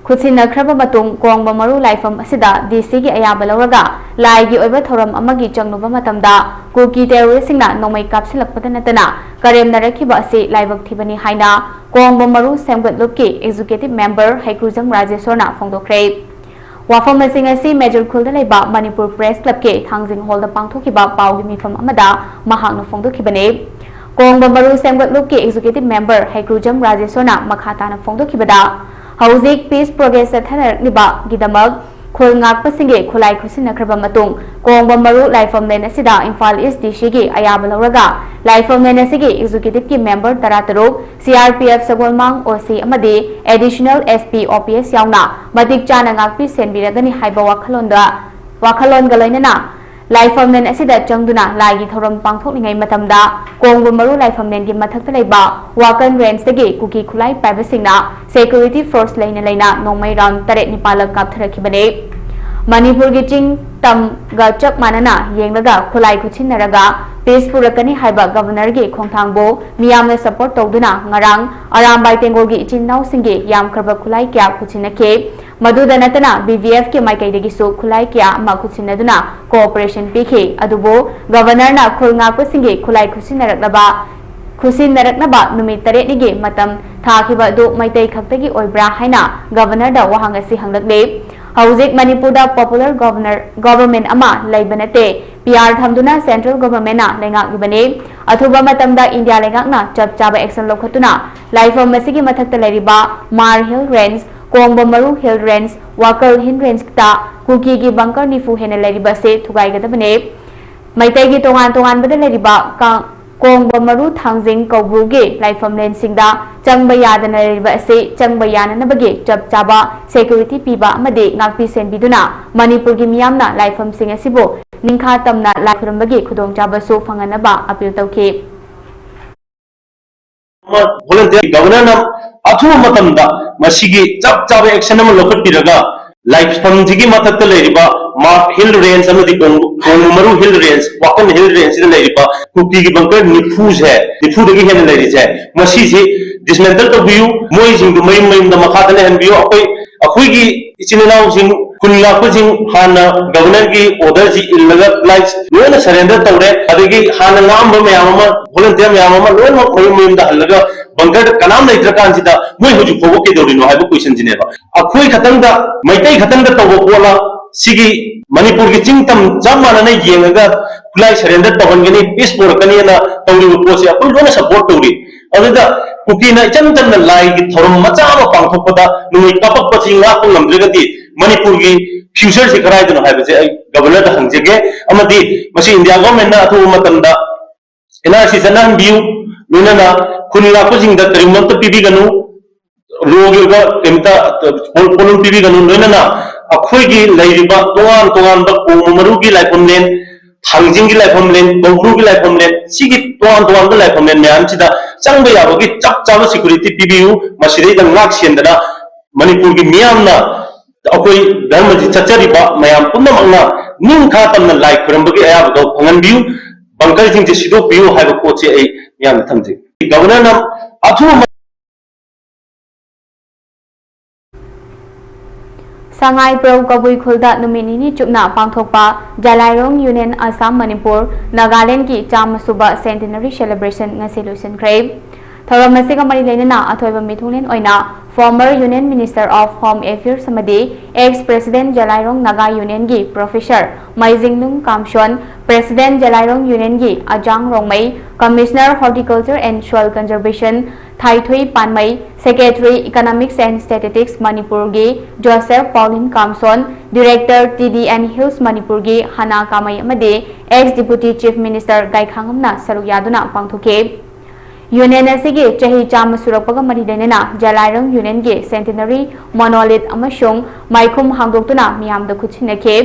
ꯈꯨꯠꯁꯤꯟꯅꯈ꯭ꯔꯕ ꯃꯇꯨꯡ, ꯀꯣꯡꯕ ꯃꯔꯨ ꯂꯥꯏꯐꯝ ꯑꯁꯤꯗ DCꯒꯤ ꯑꯌꯥꯕ ꯂꯧꯔꯒ ꯂꯥꯏꯒꯤ ꯑꯣꯏꯕ ꯊꯧꯔꯝ ꯑꯃꯒꯤ ꯆꯪꯂꯨꯕ ꯃꯇꯝꯗ ꯀꯨꯀꯤ terroristꯁꯤꯡꯅ ꯅꯣꯡꯃꯩ ꯀꯥꯞꯁꯤꯜꯂꯛꯄꯗ ꯅꯠꯇꯅ ꯀꯔꯦꯝꯅꯔꯛꯈꯤꯕ ꯑꯁꯤ ꯂꯥꯏꯕꯛ ꯊꯤꯕꯅꯤ ꯍꯥꯏꯅ ꯀꯣꯡꯕ ꯃꯔꯨ ꯁꯦꯝꯒꯠꯂꯨꯞꯀꯤ executive member ꯍꯩꯀ꯭ꯔꯨꯖꯝ ꯔꯥꯖꯦꯁꯣꯔꯅ ꯐꯣꯡꯗꯣꯛꯈ꯭ꯔꯦ꯫ ꯋꯥꯐꯝꯁꯤꯡ ꯑꯁꯤ ꯃꯦꯖꯔ ꯈꯨꯜꯗ ꯂꯩꯕ ꯃꯅꯤꯄꯨꯔ Press Clubꯀꯤ ꯊꯥꯡꯖꯤꯡ hallꯗ ꯄꯥꯡꯊꯣꯛꯈꯤꯕ ꯄꯥꯎꯒꯤ ꯃꯤꯐꯝ ꯑꯃꯗ ꯃꯍꯥꯛꯅ ꯐꯣꯡꯗꯣꯛꯈꯤꯕꯅꯤ꯫ ꯀꯣꯡꯕ ꯃꯔꯨ ꯁꯦꯝꯒꯠꯂꯨꯞꯀꯤ executive member ꯍꯩꯀ꯭ꯔꯨꯖꯝ ꯔꯥꯖꯦꯁꯣꯔꯅ ꯃꯈꯥ ꯇꯥꯅ ꯐꯣꯡꯗꯣꯛꯈꯤꯕꯗ, ꯍꯧꯖꯤꯛ peace progress ꯆꯠꯊꯅꯔꯛꯂꯤꯕꯒꯤꯗꯃꯛ ꯈꯨꯜ ꯉꯥꯛꯄꯁꯤꯡꯒꯤ ꯈꯨꯠꯂꯥꯏ ꯈꯨꯠꯁꯤꯟꯅꯈ꯭ꯔꯕ ꯃꯇꯨꯡ, ꯀꯣꯡꯕ ꯃꯔꯨ ꯂꯥꯏꯐꯝꯂꯦꯟ ꯑꯁꯤꯗ ꯏꯝꯐꯥꯜ East D C ꯒꯤ ꯑꯌꯥꯕ ꯂꯧꯔꯒ ꯂꯥꯏꯐꯝꯂꯦꯟ ꯑꯁꯤꯒꯤ executive ꯀꯤ member ꯇꯔꯥꯇꯔꯨꯛ, C R P F ꯁꯒꯣꯜꯃꯥꯡ O C ꯑꯃꯗꯤ additional S P O P S ꯌꯥꯎꯅ ꯃꯇꯤꯛ ꯆꯥꯅ ꯉꯥꯛꯄꯤ ꯁꯦꯟꯕꯤꯔꯒꯅꯤ ꯍꯥꯏꯕ ꯋꯥꯈꯜꯂꯣꯟꯗ, ꯋꯥꯈꯜꯂꯣꯟꯒ ꯂꯣꯏꯅꯅ ꯂꯥꯏꯐꯝꯂꯦꯟ ꯑꯁꯤꯗ ꯆꯪꯗꯨꯅ ꯂꯥꯏꯒꯤ ꯊꯧꯔꯝ ꯄꯥꯡꯊꯣꯛꯂꯤꯉꯩ ꯃꯇꯝꯗ ꯀꯣꯡꯕ ꯃꯔꯨ ꯂꯥꯏꯐꯝꯂꯦꯟꯒꯤ ꯃꯊꯛꯇ ꯂꯩꯕ ꯋꯥꯀꯟ range ꯇꯒꯤ ꯀꯨꯀꯤ ꯈꯨꯠꯂꯥꯏ ꯄꯥꯏꯕꯁꯤꯡꯅ security force ꯂꯩꯅ ꯂꯩꯅ ꯅꯣꯡꯃꯩ round ꯇꯔꯦꯠ ꯅꯤꯄꯥꯜꯂꯛ ꯀꯥꯞꯊꯔꯛꯈꯤꯕꯅꯤ꯫ ꯃꯅꯤꯄꯨꯔꯒꯤ ꯆꯤꯡ ꯇꯝꯒ ꯆꯞ ꯃꯥꯟꯅꯅ ꯌꯦꯡꯂꯒ ꯈꯨꯠꯂꯥꯏ ꯈꯨꯠꯁꯤꯟꯅꯔꯒ peace ꯄꯨꯔꯛꯀꯅꯤ ꯍꯥꯏꯕ Governor ꯒꯤ ꯈꯣꯡꯊꯥꯡꯕꯨ ꯃꯤꯌꯥꯝꯅ support ꯇꯧꯗꯨꯅ ꯉꯔꯥꯡ ꯑꯔꯥꯝꯕꯥꯏ ꯇꯦꯡꯒꯣꯜꯒꯤ ꯏꯆꯤꯟ ꯏꯅꯥꯎꯁꯤꯡꯒꯤ ꯌꯥꯝꯈ꯭ꯔꯕ ꯈꯨꯠꯂꯥꯏ ꯀꯌꯥ ꯈꯨꯠꯁꯤꯟꯅꯈꯤ꯫ ꯃꯗꯨꯗ ꯅꯠꯇꯅ B V F ꯀꯤ ꯃꯥꯏꯀꯩꯗꯒꯤꯁꯨ ꯈꯨꯠꯂꯥꯏ ꯀꯌꯥ ꯑꯃ ꯈꯨꯠꯁꯤꯟꯅꯗꯨꯅ cooperation ꯄꯤꯈꯤ꯫ ꯑꯗꯨꯕꯨ Governor ꯅ ꯈꯨꯜ ꯉꯥꯛꯄꯁꯤꯡꯒꯤ ꯈꯨꯠꯂꯥꯏ ꯈꯨꯠꯁꯤꯟꯅꯔꯛꯅꯕ, ꯈꯨꯠꯁꯤꯟꯅꯔꯛꯅꯕ ꯅꯨꯃꯤꯠ ꯇꯔꯦꯠꯅꯤꯒꯤ ꯃꯇꯝ ꯊꯥꯈꯤꯕ ꯑꯗꯨ ꯃꯩꯇꯩ ꯈꯛꯇꯒꯤ ꯑꯣꯏꯕ꯭ꯔꯥ ꯍꯥꯏꯅ Governor ꯗ ꯋꯥꯍꯪ ꯑꯁꯤ ꯍꯪꯂꯛꯂꯤ꯫ ꯍꯧꯖꯤꯛ ꯃꯅꯤꯄꯨꯔꯗ popular governor, government ꯑꯃ ꯂꯩꯕ ꯅꯠꯇꯦ꯫ P R ꯊꯝꯗꯨꯅ central government ꯅ ꯂꯩꯉꯥꯛꯂꯤꯕꯅꯤ꯫ ꯑꯊꯨꯕ ꯃꯇꯝꯗ ꯏꯟꯗꯤꯌꯥ ꯂꯩꯉꯥꯛꯅ ꯆꯞ ꯆꯥꯕ action ꯂꯧꯈꯠꯇꯨꯅ ꯂꯥꯏꯐꯝ ꯑꯁꯤꯒꯤ ꯃꯊꯛꯇ ꯂꯩꯔꯤꯕ ꯃꯥꯔ Hill Range, ꯀꯣꯡꯕ ꯃꯔꯨ Hill Range, ꯋꯥꯀꯜ Hill Range ꯇ ꯀꯨꯀꯤꯒꯤ bunker ꯅꯤꯐꯨ ꯍꯦꯟꯅ ꯂꯩꯔꯤꯕ ꯑꯁꯤ ꯊꯨꯒꯥꯏꯒꯗꯕꯅꯤ꯫ ꯃꯩꯇꯩꯒꯤ ꯇꯣꯉꯥꯟ ꯇꯣꯉꯥꯟꯕꯗ ꯂꯩꯔꯤꯕ ꯀꯥ-, ꯀꯣꯡꯕ ꯃꯔꯨ ꯊꯥꯡꯖꯤꯡ ꯀꯧꯕ꯭ꯔꯨꯒꯤ ꯂꯥꯏꯐꯝꯂꯦꯟꯁꯤꯡꯗ ꯆꯪꯕ ꯌꯥꯗꯅ ꯂꯩꯔꯤꯕ ꯑꯁꯤ ꯆꯪꯕ ꯌꯥꯅꯅꯕꯒꯤ ꯆꯞ ꯆꯥꯕ security ꯄꯤꯕ ꯑꯃꯗꯤ ꯉꯥꯛꯄꯤ ꯁꯦꯟꯕꯤꯗꯨꯅ ꯃꯅꯤꯄꯨꯔꯒꯤ ꯃꯤꯌꯥꯝꯅ ꯂꯥꯏꯐꯝꯁꯤꯡ ꯑꯁꯤꯕꯨ ꯅꯤꯡꯈꯥ ꯇꯝꯅ ꯂꯥꯏ ꯈꯨꯔꯨꯝꯕꯒꯤ ꯈꯨꯗꯣꯡꯆꯥꯕꯁꯨ ꯐꯪꯍꯟꯅꯕ appeal ꯇꯧꯈꯤ꯫ Volunteer Governor ꯅ ꯑꯊꯨꯕ ꯃꯇꯝꯗ ꯃꯁꯤꯒꯤ ꯆꯞ ꯆꯥꯕ action ꯑꯃ ꯂꯧꯈꯠꯄꯤꯔꯒ ꯂꯥꯏꯐꯝꯁꯤꯒꯤ ꯃꯊꯛꯇ ꯂꯩꯔꯤꯕ ꯃꯥꯔ Hill Range ꯑꯃꯗꯤ ꯀꯣꯡ-, ꯀꯣꯡꯕ ꯃꯔꯨ Hill Range, ꯋꯥꯀꯟ Hill Range ꯁꯤꯗ ꯂꯩꯔꯤꯕ ꯀꯨꯀꯤꯒꯤ bunker ꯅꯤꯐꯨꯁꯦ, ꯅꯤꯐꯨꯗꯒꯤ ꯍꯦꯟꯅ ꯂꯩꯔꯤꯁꯦ, ꯃꯁꯤꯁꯤ dismantle ꯇꯧꯕꯤꯌꯨ, ꯃꯣꯏꯁꯤꯡꯗꯨ ꯃꯌꯨꯝ ꯃꯌꯨꯝꯗ ꯃꯈꯥꯗ ꯂꯩꯍꯟꯕꯤꯌꯨ꯫ ꯑꯩꯈꯣꯏ, ꯑꯩꯈꯣꯏꯒꯤ ꯏꯆꯤꯟ ꯏꯅꯥꯎꯁꯤꯡ, ꯈꯨꯟ ꯉꯥꯛꯄꯁꯤꯡ ꯍꯥꯟꯅ Governor ꯒꯤ order ꯁꯤ ꯏꯜꯂꯒ ꯂꯥꯏ ꯂꯣꯏꯅ surrender ꯇꯧꯔꯦ꯫ ꯑꯗꯒꯤ ꯍꯥꯟꯅ ꯉꯥꯛꯑꯝꯕ ꯃꯌꯥꯝ ꯑꯃ, volunteer ꯃꯌꯥꯝ ꯑꯃ ꯂꯣꯏꯅꯃꯛ ꯃꯌꯨꯝ ꯃꯌꯨꯝꯗ ꯍꯜꯂꯒ bunker ꯗ ꯀꯅꯥꯝ ꯂꯩꯇ꯭ꯔꯀꯥꯟꯁꯤꯗ ꯃꯣꯏ ꯍꯧꯖꯤꯛ ꯐꯥꯎꯕ ꯀꯩꯗꯧꯔꯤꯅꯣ ꯍꯥꯏꯕ question ꯁꯤꯅꯦꯕ꯫ ꯑꯩꯈꯣꯏ ꯈꯛꯇꯪꯗ, ꯃꯩꯇꯩ ꯈꯛꯇꯪꯗ ꯇꯧꯕ ꯄꯣꯠꯂ? ꯁꯤꯒꯤ ꯃꯅꯤꯄꯨꯔꯒꯤ ꯆꯤꯡ ꯇꯝ ꯆꯞ ꯃꯥꯟꯅꯅ ꯌꯦꯡꯉꯒ ꯈꯨꯠꯂꯥꯏ surrender ꯇꯧꯍꯟꯒꯅꯤ, peace ꯄꯨꯔꯛꯀꯅꯤꯅ ꯇꯧꯔꯤꯕ ꯄꯣꯠꯁꯦ ꯑꯩꯈꯣꯏ ꯂꯣꯏꯅ support ꯇꯧꯔꯤ꯫ ꯑꯗꯨꯗ ꯀꯨꯀꯤꯅ ꯏꯆꯝ ꯆꯝꯅ ꯂꯥꯏꯒꯤ ꯊꯧꯔꯝ ꯃꯆꯥ ꯑꯃ ꯄꯥꯡꯊꯣꯛꯄꯗ ꯅꯣꯡꯃꯩ ꯀꯥꯞꯄꯛꯄꯁꯤ ꯉꯥꯛꯄ ꯉꯝꯗ꯭ꯔꯒꯗꯤ ꯃꯅꯤꯄꯨꯔꯒꯤ future ꯁꯤ ꯀꯗꯥꯏꯗꯅꯣ ꯍꯥꯏꯕꯁꯦ ꯑꯩ Governor ꯗ ꯍꯪꯖꯒꯦ꯫ ꯑꯃꯗꯤ ꯃꯁꯤ India Government ꯅ ꯑꯊꯨꯕ ꯃꯇꯝꯗ N R C ꯆꯠꯅꯍꯟꯕꯤꯌꯨ, ꯂꯣꯏꯅꯅ ꯈꯨꯟ ꯉꯥꯛꯄꯁꯤꯡꯗ ꯀꯔꯤꯒꯨꯝꯕ ꯑꯝꯇ ꯄꯤꯕꯤꯒꯅꯨ, ꯂꯣꯒꯤ ꯑꯣꯏꯕ ꯀꯔꯤꯝꯇ ꯄꯣꯠ-, ꯄꯣꯠꯂꯨꯝ ꯄꯤꯕꯤꯒꯅꯨ, ꯂꯣꯏꯅꯅ ꯑꯩꯈꯣꯏꯒꯤ ꯂꯩꯔꯤꯕ ꯇꯣꯉꯥꯟ ꯇꯣꯉꯥꯟꯕ ꯀꯣꯡꯕ ꯃꯔꯨꯒꯤ ꯂꯥꯏꯐꯝꯂꯦꯟ, ꯊꯥꯡꯖꯤꯡꯒꯤ ꯂꯥꯏꯐꯝꯂꯦꯟ, ꯀꯧꯕ꯭ꯔꯨꯒꯤ ꯂꯥꯏꯐꯝꯂꯦꯟ, ꯁꯤꯒꯤ ꯇꯣꯉꯥꯟ ꯇꯣꯉꯥꯟꯕ ꯂꯥꯏꯐꯝꯂꯦꯟ ꯃꯌꯥꯝꯁꯤꯗ ꯆꯪꯕ ꯌꯥꯕꯒꯤ ꯆꯞ ꯆꯥꯕ security ꯄꯤꯕꯤꯌꯨ꯫ ꯃꯁꯤꯗꯩꯗ ꯉꯥꯛ ꯁꯦꯟꯗꯅ ꯃꯅꯤꯄꯨꯔꯒꯤ ꯃꯤꯌꯥꯝꯅ ꯑꯩꯈꯣꯏ ꯙꯔꯃꯁꯤ ꯆꯠꯆꯔꯤꯕ ꯃꯌꯥꯝ ꯄꯨꯝꯅꯃꯛꯅ ꯅꯤꯡꯈꯥ ꯇꯝꯅ ꯂꯥꯏ ꯈꯨꯔꯝꯕꯒꯤ ꯑꯌꯥꯕꯗꯣ ꯐꯪꯍꯟꯕꯤꯌꯨ, bunker ꯁꯤꯡꯁꯦ ꯁꯤꯗꯣꯛꯄꯤꯌꯨ ꯍꯥꯏꯕ ꯄꯣꯠꯁꯦ ꯑꯩ ꯃꯤꯌꯥꯝꯗ ꯊꯝꯖꯒꯦ꯫ Governor ꯅ ꯑꯊꯨꯕ ꯃ- ꯁꯉꯥꯏꯄ꯭ꯔꯧ ꯀꯕꯨꯏ ꯈꯨꯜꯗ ꯅꯨꯃꯤꯠ ꯅꯤꯅꯤ ꯆꯨꯞꯅ ꯄꯥꯡꯊꯣꯛꯄ ꯖꯂꯥꯏꯔꯣꯡ Union ꯑꯁꯥꯝ ꯃꯅꯤꯄꯨꯔ ꯅꯥꯒꯥꯂꯦꯟꯗꯒꯤ ꯆꯥꯝꯃ ꯁꯨꯕ centenary celebration ꯉꯁꯤ ꯂꯣꯏꯁꯤꯟꯈ꯭ꯔꯦ꯫ ꯊꯧꯔꯝ ꯑꯁꯤꯒ ꯃꯔꯤ ꯂꯩꯅꯅ ꯑꯊꯣꯏꯕ ꯃꯤꯊꯨꯡꯂꯦꯟ ꯑꯣꯏꯅ former Union Minister of Home Affairs ꯑꯃꯗꯤ ex President ꯖꯂꯥꯏꯔꯣꯡ ꯅꯥꯒꯥ Union ꯒꯤ Professor ꯃꯩꯖꯤꯡꯅꯨꯡ ꯀꯥꯝꯁꯣꯟ, President ꯖꯂꯥꯏꯔꯣꯡ Union ꯒꯤ Ajang Rongmei, Commissioner Horticulture and Soil Conservation Thaithui Panmei, Secretary Economics and Statistics ꯃꯅꯤꯄꯨꯔꯒꯤ Joseph Paulin Kamson, Director T D N Hills ꯃꯅꯤꯄꯨꯔꯒꯤ ꯍꯅꯥ ꯀꯥꯃꯩ ꯑꯃꯗꯤ ex Deputy Chief Minister ꯒꯥꯏꯈꯥꯉꯝꯅ ꯁꯔꯨꯛ ꯌꯥꯗꯨꯅ ꯄꯥꯡꯊꯣꯛꯈꯤ꯫ Union ꯑꯁꯤꯒꯤ ꯆꯍꯤ ꯆꯥꯝꯃ ꯁꯨꯔꯛꯄꯒ ꯃꯔꯤ ꯂꯩꯅꯅ ꯖꯂꯥꯏꯔꯣꯡ Union ꯒꯤ centenary monolith ꯑꯃꯁꯨꯡ ꯃꯥꯏꯈꯨꯝ ꯍꯥꯡꯗꯣꯛꯇꯨꯅ ꯃꯤꯌꯥꯝꯗ ꯈꯨꯠꯁꯤꯟꯅꯈꯤ꯫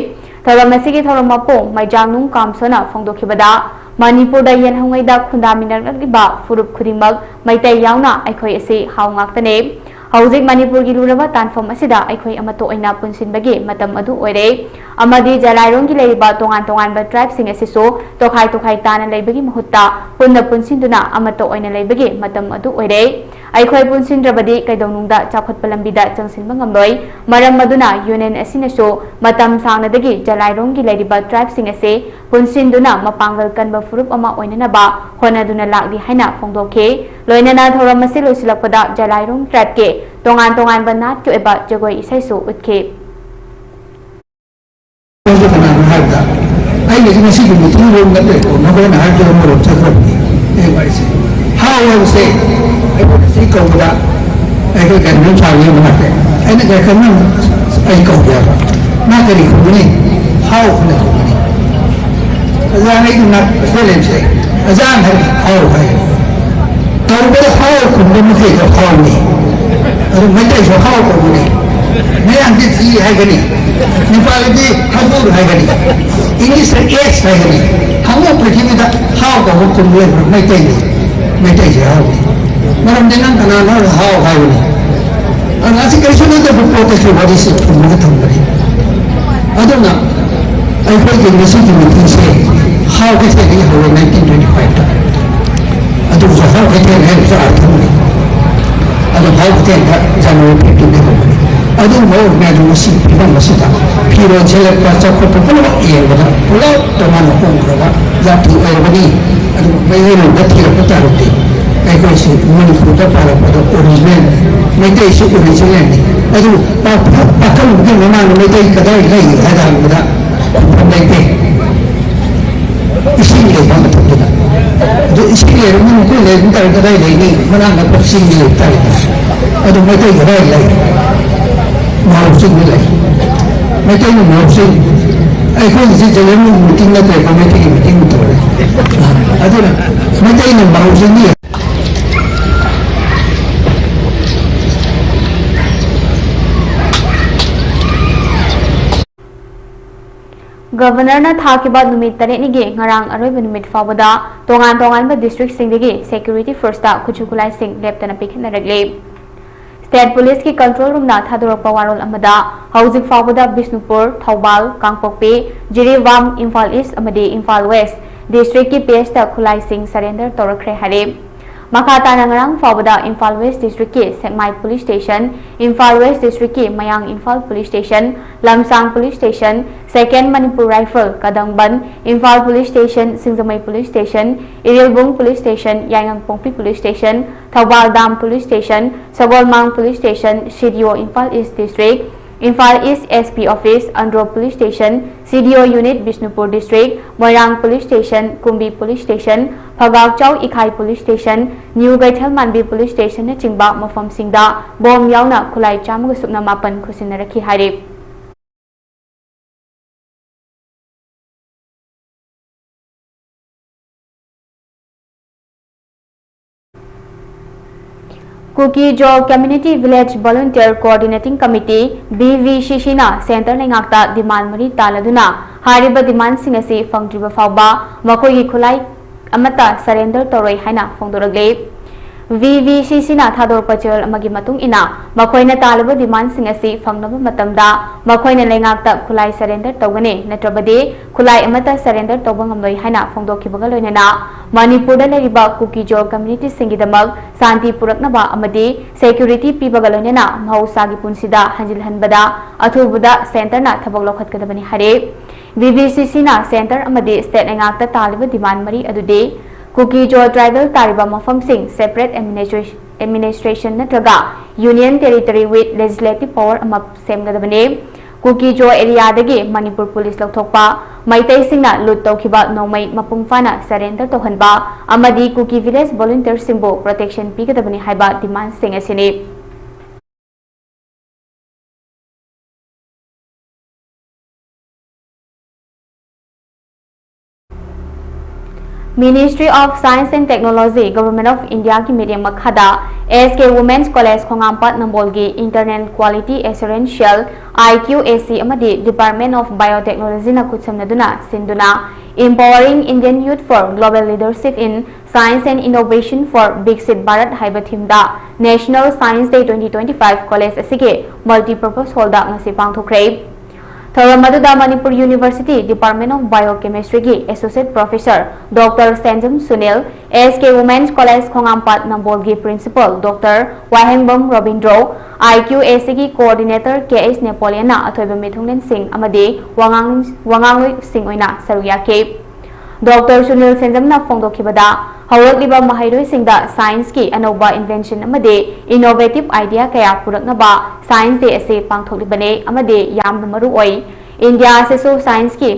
ꯊꯧꯔꯝ ꯑꯁꯤꯒꯤ ꯊꯧꯔꯝ ꯃꯄꯨ ꯃꯩꯖꯥꯡꯅꯨꯡ ꯀꯥꯝꯁꯣꯟꯅ ꯐꯣꯡꯗꯣꯛꯈꯤꯕꯗ, ꯃꯅꯤꯄꯨꯔꯗ ꯌꯦꯜꯍꯧꯉꯩꯗ ꯈꯨꯟꯗꯥꯃꯤꯟꯅꯔꯛꯂꯤꯕ ꯐꯨꯔꯨꯞ ꯈꯨꯗꯤꯡꯃꯛ ꯃꯩꯇꯩ ꯌꯥꯎꯅ ꯑꯩꯈꯣꯏ ꯑꯁꯤ ꯍꯥꯎ ꯉꯥꯛꯇꯅꯦ꯫ ꯍꯧꯖꯤꯛ ꯃꯅꯤꯄꯨꯔꯒꯤ ꯂꯨꯔꯕ ꯇꯥꯟꯐꯝ ꯑꯁꯤꯗ ꯑꯩꯈꯣꯏ ꯑꯃꯠꯇ ꯑꯣꯏꯅ ꯄꯨꯟꯁꯤꯟꯕꯒꯤ ꯃꯇꯝ ꯑꯗꯨ ꯑꯣꯏꯔꯦ꯫ ꯑꯃꯗꯤ ꯖꯂꯥꯏꯔꯣꯡꯒꯤ ꯂꯩꯔꯤꯕ ꯇꯣꯉꯥꯟ ꯇꯣꯉꯥꯟꯕ tribe ꯁꯤꯡ ꯑꯁꯤꯁꯨ ꯇꯣꯈꯥꯏ ꯇꯣꯈꯥꯏ ꯇꯥꯅ ꯂꯩꯕꯒꯤ ꯃꯍꯨꯠꯇ ꯄꯨꯟꯅ ꯄꯨꯟꯁꯤꯟꯗꯨꯅ ꯑꯃꯠꯇ ꯑꯣꯏꯅ ꯂꯩꯕꯒꯤ ꯃꯇꯝ ꯑꯗꯨ ꯑꯣꯏꯔꯦ꯫ ꯑꯩꯈꯣꯏ ꯄꯨꯟꯁꯤꯟꯗ꯭ꯔꯕꯗꯤ ꯀꯩꯗꯧꯅꯨꯡꯗ ꯆꯥꯎꯈꯠꯄ ꯂꯝꯕꯤꯗ ꯆꯪꯁꯤꯟꯕ ꯉꯝꯂꯣꯏ꯫ ꯃꯔꯝ ꯑꯗꯨꯅ Union ꯑꯁꯤꯅꯁꯨ ꯃꯇꯝ ꯁꯥꯡꯅꯗꯒꯤ ꯖꯂꯥꯏꯔꯣꯡꯒꯤ ꯂꯩꯔꯤꯕ tribe ꯁꯤꯡ ꯑꯁꯤ ꯄꯨꯟꯁꯤꯟꯗꯨꯅ ꯃꯄꯥꯡꯒꯜ ꯀꯟꯕ ꯐꯨꯔꯨꯞ ꯑꯃ ꯑꯣꯏꯅꯅꯕ ꯍꯣꯠꯅꯗꯨꯅ ꯂꯥꯛꯂꯤ ꯍꯥꯏꯅ ꯐꯣꯡꯗꯣꯛꯈꯤ꯫ ꯂꯣꯏꯅꯅ ꯊꯧꯔꯝ ꯑꯁꯤ ꯂꯣꯏꯁꯤꯜꯂꯛꯄꯗ ꯖꯂꯥꯏꯔꯣꯡ tribe ꯀꯤ ꯇꯣꯉꯥꯟ ꯇꯣꯉꯥꯟꯕ ꯅꯥꯠꯀꯤ ꯑꯣꯏꯕ ꯖꯒꯣꯏ ꯏꯁꯩꯁꯨ ꯎꯠꯈꯤ꯫ ꯀꯅꯥꯅꯣ ꯍꯥꯏꯕꯗ, ꯑꯩꯒꯤꯁꯤ ꯉꯁꯤꯒꯤ ꯃꯤꯇꯤꯡ ꯔꯨꯝ ꯅꯠꯇ꯭ꯔꯦꯀꯣ, ꯃꯈꯣꯏꯅ ꯍꯥꯏꯔꯛꯇꯕ ꯃꯔꯣꯝ ꯆꯠꯈ꯭ꯔꯕꯅꯤ꯫ ꯑꯩ ꯋꯥꯔꯤꯁꯦ, ꯍꯥꯎ ꯍꯥꯏꯕꯁꯦ ꯑꯩꯈꯣꯏꯅ ꯁꯤ ꯀꯧꯕꯗ ꯑꯩꯈꯣꯏ ꯀꯩꯅꯣꯝ ꯁꯥꯕ ꯌꯦꯡꯕ ꯉꯥꯛꯇꯦ꯫ ꯑꯩꯅ ꯀꯩ ꯀꯩꯅꯣ ꯑꯩ ꯀꯧꯒꯦ ꯍꯥꯏꯕ, ꯃꯥ ꯀꯔꯤ ꯈꯨꯝꯒꯅꯤ? ꯍꯥꯎ ꯍꯥꯏꯅ ꯈꯨꯝꯒꯅꯤ꯫ ꯑꯣꯖꯥ ꯑꯩꯒꯤ ꯅꯥꯛ ꯁꯤꯗ ꯂꯩꯕꯁꯦ, ꯑꯣꯖꯥ ꯍꯥꯏ, ꯍꯥꯎ ꯍꯥꯏ꯫ ꯇꯧꯕꯗ ꯍꯥꯎ ꯈꯨꯝꯕ ꯃꯈꯩꯗꯣ ꯍꯥꯎꯅꯤ꯫ ꯑꯗꯨ ꯃꯩꯇꯩꯁꯨ ꯍꯥꯎ ꯀꯧꯕꯅꯤ꯫ ꯃꯌꯥꯡꯗꯤ ꯊꯤ ꯍꯥꯏꯒꯅꯤ, ꯅꯦꯄꯥꯂꯤꯗꯤ ꯍꯥꯏꯕꯨꯔ ꯍꯥꯏꯒꯅꯤ, ꯏꯪꯂꯤꯁꯇ ꯑꯦꯁ ꯍꯥꯏꯒꯅꯤ꯫ ꯍꯪꯉꯣ ꯄ꯭ꯔꯤꯊꯤꯕꯤꯗ ꯍꯥꯎ ꯀꯧꯕ ꯈꯨꯝꯕ ꯂꯩꯕ꯭ꯔꯥ? ꯃꯩꯇꯩꯅꯤ, ꯃꯩꯇꯩꯁꯦ ꯍꯥꯎꯅꯤ꯫ ꯃꯔꯝꯗꯤ ꯅꯪ ꯀꯅꯥꯅꯣ ꯍꯥꯏꯔꯒ ꯍꯥꯎ ꯍꯥꯏꯕꯅꯤ꯫ ꯑꯗꯨꯅ ꯑꯁꯤ ꯀꯔꯤꯁꯨ ꯅꯠꯇꯕ ꯄꯣꯠꯇꯁꯨ ꯋꯥꯔꯤꯁꯤ ꯐꯨꯝꯃꯒ ꯊꯝꯕꯅꯤ꯫ ꯑꯗꯨꯅ ꯑꯩꯈꯣꯏꯒꯤ ꯉꯁꯤꯒꯤ ꯃꯤꯇꯤꯡꯁꯦ ꯍꯥꯎ ꯀꯩꯊꯦꯜꯗꯒꯤ ꯍꯧꯔꯦ, ꯅꯥꯏꯟꯇꯤꯟ ꯇ꯭ꯋꯦꯟꯇꯤ ꯐꯥꯏꯚꯇ꯫ ꯑꯗꯨꯁꯨ ꯍꯥꯎ ꯀꯩꯊꯦꯜ ꯍꯥꯏꯕꯁꯨ ꯑꯥꯔꯊ ꯑꯃꯅꯤ꯫ ꯑꯗꯣ ꯍꯥꯎ ꯀꯩꯊꯦꯜꯗ ꯖꯅꯋꯥꯔꯤ ꯐꯤꯐꯇꯤꯟꯗꯒꯤ ꯍꯧꯕꯅꯤ꯫ ꯑꯗꯨꯒꯨꯝꯕ ꯑꯣꯏꯔꯒꯗꯤ ꯉꯁꯤ ꯐꯤꯕꯝ ꯑꯁꯤꯗ ꯐꯤꯔꯣꯜ ꯁꯦꯠꯂꯛꯄ, ꯆꯠꯈꯣꯠꯄ ꯄꯨꯝꯅꯃꯛ ꯌꯦꯡꯕꯗ ꯄꯨꯂꯞ ꯇꯣꯉꯥꯟꯅ ꯍꯣꯡꯈ꯭ꯔꯕ ꯖꯥꯇꯤ ꯑꯣꯏꯔꯕꯅꯤ꯫ ꯑꯗꯨ ꯃꯩꯇꯩꯂꯣꯟꯗ ꯊꯤꯔꯛꯄ ꯇꯥꯔꯗꯤ ꯑꯩꯈꯣꯏꯁꯤ ꯃꯅꯤꯄꯨꯔꯗ ꯄꯥꯜꯂꯛꯄꯗ ꯑꯣꯔꯤꯖꯤꯅꯦꯜ, ꯃꯩꯇꯩꯁꯨ ꯑꯣꯔꯤꯖꯤꯅꯦꯜꯅꯤ꯫ ꯑꯗꯨꯕꯨ ꯄꯥꯈꯪ-, ꯄꯥꯈꯪꯕꯒꯤ ꯃꯃꯥꯡꯗ ꯃꯩꯇꯩ ꯀꯗꯥꯏ ꯂꯩ ꯍꯥꯏꯅ ꯍꯪꯕꯗ ꯈꯨꯝꯐꯝ ꯂꯩꯇꯦ꯫ ꯏꯁꯤꯡ ꯂꯩꯕ ꯃꯇꯝꯗꯨꯗ꯫ ꯑꯗꯨ ꯏꯁꯤꯡ ꯂꯩꯔꯕ ꯃꯅꯤꯄꯨꯔ ꯂꯩꯔꯕ ꯇꯥꯔꯗꯤ ꯀꯗꯥꯏ ꯂꯩꯅꯤ? ꯃꯅꯥꯛ ꯅꯛꯄ ꯆꯤꯡꯗ ꯂꯩꯕ ꯇꯥꯔꯦ꯫ ꯑꯗꯨ ꯃꯩꯇꯩ ꯀꯗꯥꯏ ꯂꯩ? ꯃꯍꯥꯎ ꯆꯤꯡꯗ ꯂꯩ꯫ ꯃꯩꯇꯩꯅ ꯃꯍꯥꯎ ꯆꯤꯡ꯫ ꯑꯩꯈꯣꯏꯒꯤꯁꯤ ꯖꯦꯅꯔꯦꯜ ꯃꯤꯇꯤꯡ ꯅꯠꯇ꯭ꯔꯦꯀꯣ, ꯃꯩꯇꯩꯒꯤ ꯃꯤꯇꯤꯡ ꯇꯧꯔꯦ꯫ ꯑꯗꯨꯅ ꯃꯩꯇꯩꯅ ꯃꯍꯥꯎ ꯆꯤꯡꯗꯤ ꯒꯕꯔꯅꯔꯅ ꯊꯥꯈꯤꯕ ꯅꯨꯃꯤꯠ ꯇꯔꯦꯠꯅꯤꯒꯤ ꯉꯔꯥꯡ ꯑꯔꯣꯏꯕ ꯅꯨꯃꯤꯠ ꯐꯥꯎꯕꯗ ꯇꯣꯉꯥꯟ ꯇꯣꯉꯥꯟꯕ ꯗꯤꯁꯇ꯭ꯔꯤꯛꯁꯤꯡꯗꯒꯤ ꯁꯦꯀ꯭ꯌꯨꯔꯤꯇꯤ ꯐꯣꯔꯁꯇ ꯈꯨꯠꯁꯨ ꯈꯨꯠꯂꯥꯏꯁꯤꯡ ꯂꯦꯞꯇꯅ ꯄꯤꯈꯠꯅꯔꯛꯂꯤ꯫ ꯁ꯭ꯇꯦꯠ ꯄꯨꯂꯤꯁꯀꯤ ꯀꯟꯇ꯭ꯔꯣꯜ ꯔꯨꯝꯅ ꯊꯥꯗꯣꯔꯛꯄ ꯋꯥꯔꯣꯜ ꯑꯃꯗ, ꯍꯧꯖꯤꯛ ꯐꯥꯎꯕꯗ ꯕꯤꯁꯅꯨꯄꯨꯔ, ꯊꯧꯕꯥꯜ, ꯀꯥꯡꯄꯣꯛꯄꯤ, ꯖꯤꯔꯤꯕꯥꯝ, ꯏꯝꯐꯥꯜ ꯏꯁ ꯑꯃꯗꯤ ꯏꯝꯐꯥꯜ ꯋꯦꯁ ꯗꯤꯁꯇ꯭ꯔꯤꯛꯀꯤ ꯄꯤ ꯑꯦꯁꯇ ꯈꯨꯠꯂꯥꯏꯁꯤꯡ ꯁꯔꯦꯟꯗꯔ ꯇꯧꯔꯛꯈ꯭ꯔꯦ ꯍꯥꯏꯔꯦ꯫ ꯃꯈꯥ ꯇꯥꯅ ꯉꯔꯥꯡ ꯐꯥꯎꯕꯗ ꯏꯝꯐꯥꯜ ꯋꯦꯁ ꯗꯤꯁꯇ꯭ꯔꯤꯛꯀꯤ Sekmai police station, Imphal West ꯗꯤꯁꯇ꯭ꯔꯤꯛꯀꯤ ꯃꯌꯥꯡ Imphal police station, Lamsang police station, second Manipur rifle, Kadamban, Imphal police station, Singjamei police station, Irilbung police station, Yaingangpokpi police station, Thoubal dam police station, Sagolmang police station, C D O Imphal East district, Imphal East S P Office, Andro Police Station, C D O Unit, Bishnupur District, Moirang Police Station, Kumbi Police Station, Phougakchao Ikhai Police Station, New ꯀꯩꯊꯦꯜꯃꯥꯟꯕꯤ Police Stationꯅꯆꯤꯡꯕ ꯃꯐꯝꯁꯤꯡꯗ ꯕꯣꯝ ꯌꯥꯎꯅ ꯈꯨꯠꯂꯥꯏ ꯆꯥꯝꯃꯒ ꯁꯨꯞꯅ ꯃꯥꯄꯟ ꯈꯨꯠꯁꯤꯟꯅꯔꯛꯈꯤ ꯍꯥꯏꯔꯤ꯫ ꯀꯨꯀꯤ-ꯖꯣ Community Village Volunteer Coordinating Committee, B V C Cꯅ centre ꯂꯩꯉꯥꯛꯇ demand ꯃꯔꯤ ꯇꯥꯜꯂꯗꯨꯅ ꯍꯥꯏꯔꯤꯕ demandꯁꯤꯡ ꯑꯁꯤ ꯐꯪꯗ꯭ꯔꯤꯕ ꯐꯥꯎꯕ ꯃꯈꯣꯏꯒꯤ ꯈꯨꯠꯂꯥꯏ ꯑꯃꯠꯇ surrender ꯇꯧꯔꯣꯏ ꯍꯥꯏꯅ ꯐꯣꯡꯗꯣꯔꯛꯂꯤ꯫ V V C Cꯅ ꯊꯥꯗꯣꯔꯛꯄ ꯆꯦꯔꯣꯜ ꯑꯃꯒꯤ ꯃꯇꯨꯡ ꯏꯟꯅ, ꯃꯈꯣꯏꯅ ꯇꯥꯜꯂꯤꯕ demandꯁꯤꯡ ꯑꯁꯤ ꯐꯪꯅꯕ ꯃꯇꯝꯗ ꯃꯈꯣꯏꯅ ꯂꯩꯉꯥꯛꯇ ꯈꯨꯠꯂꯥꯏ surrender ꯇꯧꯒꯅꯤ, ꯅꯠꯇ꯭ꯔꯕꯗꯤ ꯈꯨꯠꯂꯥꯏ ꯑꯃꯠꯇ surrender ꯇꯧꯕ ꯉꯝꯂꯣꯏ ꯍꯥꯏꯅ ꯐꯣꯡꯗꯣꯛꯈꯤꯕꯒ ꯂꯣꯏꯅꯅ, ꯃꯅꯤꯄꯨꯔꯗ ꯂꯩꯔꯤꯕ ꯀꯨꯀꯤ-ꯖꯣ communityꯁꯤꯡꯒꯤꯗꯃꯛ ꯁꯥꯟꯇꯤ ꯄꯨꯔꯛꯅꯕ ꯑꯃꯗꯤ security ꯄꯤꯕꯒ ꯂꯣꯏꯅꯅ ꯃꯍꯧꯁꯥꯒꯤ ꯄꯨꯟꯁꯤꯗ ꯍꯟꯖꯤꯜꯍꯟꯕꯗ ꯑꯊꯨꯕꯗ centreꯅ ꯊꯕꯛ ꯂꯧꯈꯠꯀꯗꯕꯅꯤ ꯍꯥꯏꯔꯦ꯫ V V C Cꯅ centre ꯑꯃꯗꯤ state ꯂꯩꯉꯥꯛꯇ ꯇꯥꯜꯂꯤꯕ demand ꯃꯔꯤ ꯑꯗꯨꯗꯤ, ꯀꯨꯀꯤ-ꯖꯣ tribal ꯇꯥꯔꯤꯕ ꯃꯐꯝꯁꯤꯡ separate administration, administration ꯅꯠꯇ꯭ꯔꯒ union territory with legislative power ꯑꯃ ꯁꯦꯝꯒꯗꯕꯅꯤ꯫ ꯀꯨꯀꯤ-ꯖꯣ areaꯗꯒꯤ ꯃꯅꯤꯄꯨꯔ police ꯂꯧꯊꯣꯛꯄ, ꯃꯩꯇꯩꯁꯤꯡꯅ loot ꯇꯧꯈꯤꯕ ꯅꯣꯡꯃꯩ ꯃꯄꯨꯡ ꯐꯥꯅ surrender ꯇꯧꯍꯟꯕ ꯑꯃꯗꯤ ꯀꯨꯀꯤ village volunteerꯁꯤꯡꯕꯨ protection ꯄꯤꯒꯗꯕꯅꯤ ꯍꯥꯏꯕ demandꯁꯤꯡ ꯑꯁꯤꯅꯤ꯫ Ministry of Science and Technology, Government of Indiaꯒꯤ ꯃꯤꯠꯌꯦꯡ ꯃꯈꯥꯗ S K Women's College ꯈꯣꯡꯉꯥꯝꯄꯥꯠ ꯅꯝꯕꯣꯜꯒꯤ Internal Quality Assurance Cell, I Q A C ꯑꯃꯗꯤ Department of Biotechnologyꯅ ꯈꯨꯠꯁꯝꯅꯗꯨꯅ ꯁꯤꯟꯗꯨꯅ Empowering Indian Youth for Global Leadership in Science and Innovation for Viksit Bharat ꯍꯥꯏꯕ themeꯗ National Science Day twenty twenty-five college ꯑꯁꯤꯒꯤ multipurpose hallꯗ ꯉꯁꯤ ꯄꯥꯡꯊꯣꯛꯈ꯭ꯔꯦ꯫ ꯊꯧꯔꯝ ꯑꯗꯨꯗ Manipur University Department of Biochemistryꯒꯤ Associate Professor Doctor Senjam Sunil, S K Women's College ꯈꯣꯡꯉꯥꯝꯄꯥꯠ ꯅꯝꯕꯣꯜꯒꯤ Principal Doctor Wahengbam Robindro, I Q A Cꯒꯤ Coordinator K H Napoleonꯅ ꯑꯊꯣꯏꯕ ꯃꯤꯊꯨꯡꯂꯦꯟꯁꯤꯡ ꯑꯃꯗꯤ ꯋꯥꯉꯥꯡ-, ꯋꯥꯉꯥꯡꯂꯣꯏꯁꯤꯡ ꯑꯣꯏꯅ ꯁꯔꯨꯛ ꯌꯥꯈꯤ꯫ Doctor ꯁꯨꯅꯤꯜ ꯁꯦꯟꯖꯝꯅ ꯐꯣꯡꯗꯣꯛꯈꯤꯕꯗ, ꯍꯧꯔꯛꯂꯤꯕ ꯃꯍꯩꯔꯣꯏꯁꯤꯡꯗ science ꯀꯤ ꯑꯅꯧꯕ invention ꯑꯃꯗꯤ innovative idea ꯀꯌꯥ ꯄꯨꯔꯛꯅꯕ Science Day ꯑꯁꯤ ꯄꯥꯡꯊꯣꯛꯂꯤꯕꯅꯤ ꯑꯃꯗꯤ ꯌꯥꯝꯅ ꯃꯔꯨ ꯑꯣꯏ꯫ ꯏꯟꯗꯤꯌꯥ ꯑꯁꯤꯁꯨ science ꯀꯤ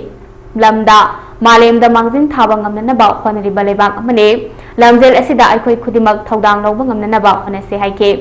ꯂꯝꯗ ꯃꯥꯂꯦꯝꯗ ꯃꯥꯡꯖꯤꯜ ꯊꯥꯕ ꯉꯝꯅꯅꯕ ꯍꯣꯠꯅꯔꯤꯕ ꯂꯩꯕꯥꯛ ꯑꯃꯅꯤ꯫ ꯂꯝꯖꯦꯜ ꯑꯁꯤꯗ ꯑꯩꯈꯣꯏ ꯈꯨꯗꯤꯡꯃꯛ ꯊꯧꯗꯥꯡ ꯂꯧꯕ ꯉꯝꯅꯅꯕ ꯍꯣꯠꯅꯁꯤ ꯍꯥꯏꯈꯤ꯫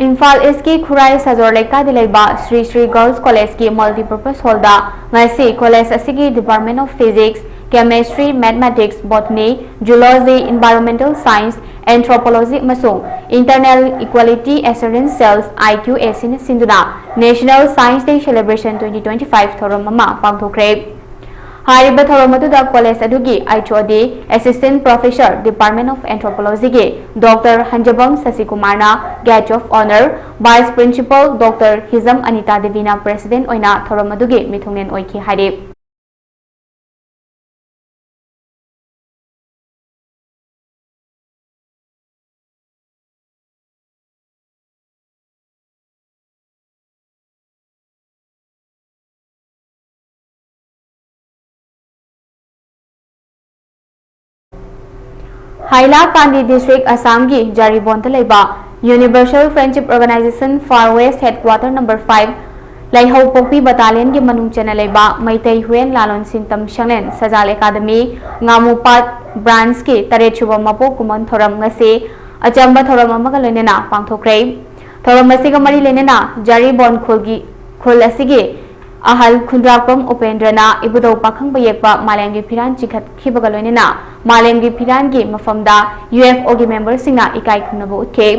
ꯏꯝꯐꯥꯜ ꯏꯁꯀꯤ ꯈꯨꯔꯥꯏ ꯁꯖꯣꯔ ꯂꯩꯀꯥꯏꯗ ꯂꯩꯕ ꯁ꯭ꯔꯤ ꯁ꯭ꯔꯤ ꯒꯔꯜꯁ ꯀꯣꯂꯦꯖꯀꯤ multipurpose hall ꯗ ꯉꯁꯤ ꯀꯣꯂꯦꯖ ꯑꯁꯤꯒꯤ Department of Physics, Chemistry, Mathematics, Botany, Zoology, Environmental Science, Anthropology ꯑꯃꯁꯨꯡ Internal Equality Assurance Cells, I Q A C ꯅ ꯁꯤꯟꯗꯨꯅ National Science Day Celebration twenty twenty-five ꯊꯧꯔꯝ ꯑꯃ ꯄꯥꯡꯊꯣꯛꯈ꯭ꯔꯦ꯫ ꯍꯥꯏꯔꯤꯕ ꯊꯧꯔꯝ ꯑꯗꯨꯗ ꯀꯣꯂꯦꯖ ꯑꯗꯨꯒꯤ H O D, Assistant Professor, Department of Anthropology ꯒꯤ Doctor ꯍꯟꯖꯕꯝ ꯁꯁꯤꯀꯨꯃꯥꯔꯅ Guest of Honour, Vice Principal Doctor Hijam Anita ꯗꯦꯕꯤꯅ President ꯑꯣꯏꯅ ꯊꯧꯔꯝ ꯑꯗꯨꯒꯤ ꯃꯤꯊꯨꯡꯂꯦꯟ ꯑꯣꯏꯈꯤ ꯍꯥꯏꯔꯤ꯫ ꯍꯥꯏꯂꯥꯀꯥꯟꯗꯤ ꯗꯤꯁꯇ꯭ꯔꯤꯛ, ꯑꯁꯥꯝꯒꯤ ꯖꯥꯔꯤꯕꯣꯟꯗ ꯂꯩꯕ Universal Friendship Organisation Far West Headquarter number five, ꯂꯩꯍꯧꯄꯣꯛꯄꯤ ꯕꯇꯥꯂꯤꯌꯟꯒꯤ ꯃꯅꯨꯡ ꯆꯟꯅ ꯂꯩꯕ ꯃꯩꯇꯩ ꯍꯨꯌꯦꯟ ꯂꯥꯂꯣꯟ ꯁꯤꯟꯇꯝ ꯁꯪꯂꯦꯟ ꯁꯖꯥꯜ ꯑꯦꯀꯥꯗꯃꯤ, ꯉꯥꯃꯨꯄꯥꯠ ꯕ꯭ꯔꯥꯟꯁꯀꯤ ꯇꯔꯦꯠ ꯁꯨꯕ ꯃꯄꯣꯛ ꯀꯨꯝꯑꯣꯟ ꯊꯧꯔꯝ ꯉꯁꯤ ꯑꯆꯝꯕ ꯊꯧꯔꯝ ꯑꯃꯒ ꯂꯣꯏꯅꯅ ꯄꯥꯡꯊꯣꯛꯈ꯭ꯔꯦ꯫ ꯊꯧꯔꯝ ꯑꯁꯤꯒ ꯃꯔꯤ ꯂꯩꯅꯅ ꯖꯥꯔꯤꯕꯣꯟ ꯈꯨꯜꯒꯤ, ꯈꯨꯜ ꯑꯁꯤꯒꯤ ꯑꯍꯜ ꯈꯨꯟꯗ꯭ꯔꯥꯛꯄꯝ ꯎꯄꯦꯟꯗ꯭ꯔꯅ ꯏꯕꯨꯙꯧ ꯄꯥꯈꯪꯕ ꯌꯦꯛꯄ ꯃꯥꯂꯦꯝꯒꯤ ꯐꯤꯔꯥꯟ ꯆꯤꯡꯈꯠꯈꯤꯕꯒ ꯂꯣꯏꯅꯅ ꯃꯥꯂꯦꯝꯒꯤ ꯐꯤꯔꯥꯟꯒꯤ ꯃꯐꯝꯗ ꯌꯨ ꯑꯦꯐ ꯑꯣꯒꯤ ꯃꯦꯝꯕꯔꯁꯤꯡꯅ ꯏꯀꯥꯏ ꯈꯨꯝꯅꯕ ꯎꯠꯈꯤ꯫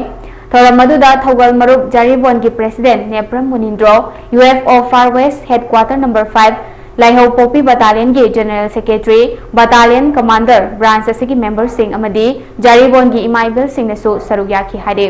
ꯊꯧꯔꯝ ꯑꯗꯨꯗ ꯊꯧꯒꯜ ꯃꯔꯨꯞ ꯖꯥꯔꯤꯕꯣꯟꯒꯤ president Nepram ꯃꯨꯅꯤꯟꯗ꯭ꯔꯣ, U F O ꯐꯥꯔ ꯋꯦꯁ ꯍꯦꯗꯀ꯭ꯋꯥꯇꯔ ꯅꯝꯕꯔ ꯐꯥꯏꯚ ꯂꯥꯏꯍꯧ ꯄꯣꯛꯄꯤ ꯕꯇꯥꯂꯤꯌꯟꯒꯤ ꯖꯦꯅꯔꯦꯜ ꯁꯦꯀ꯭ꯔꯦꯇꯔꯤ, ꯕꯇꯥꯂꯤꯌꯟ ꯀꯃꯥꯟꯗꯔ, ꯕ꯭ꯔꯥꯟꯆ ꯑꯁꯤꯒꯤ ꯃꯦꯝꯕꯔꯁꯤꯡ ꯑꯃꯗꯤ ꯖꯥꯔꯤꯕꯣꯟꯒꯤ ꯏꯃꯥ ꯏꯕꯦꯜꯁꯤꯡꯅꯁꯨ ꯁꯔꯨꯛ ꯌꯥꯈꯤ ꯍꯥꯏꯔꯤ꯫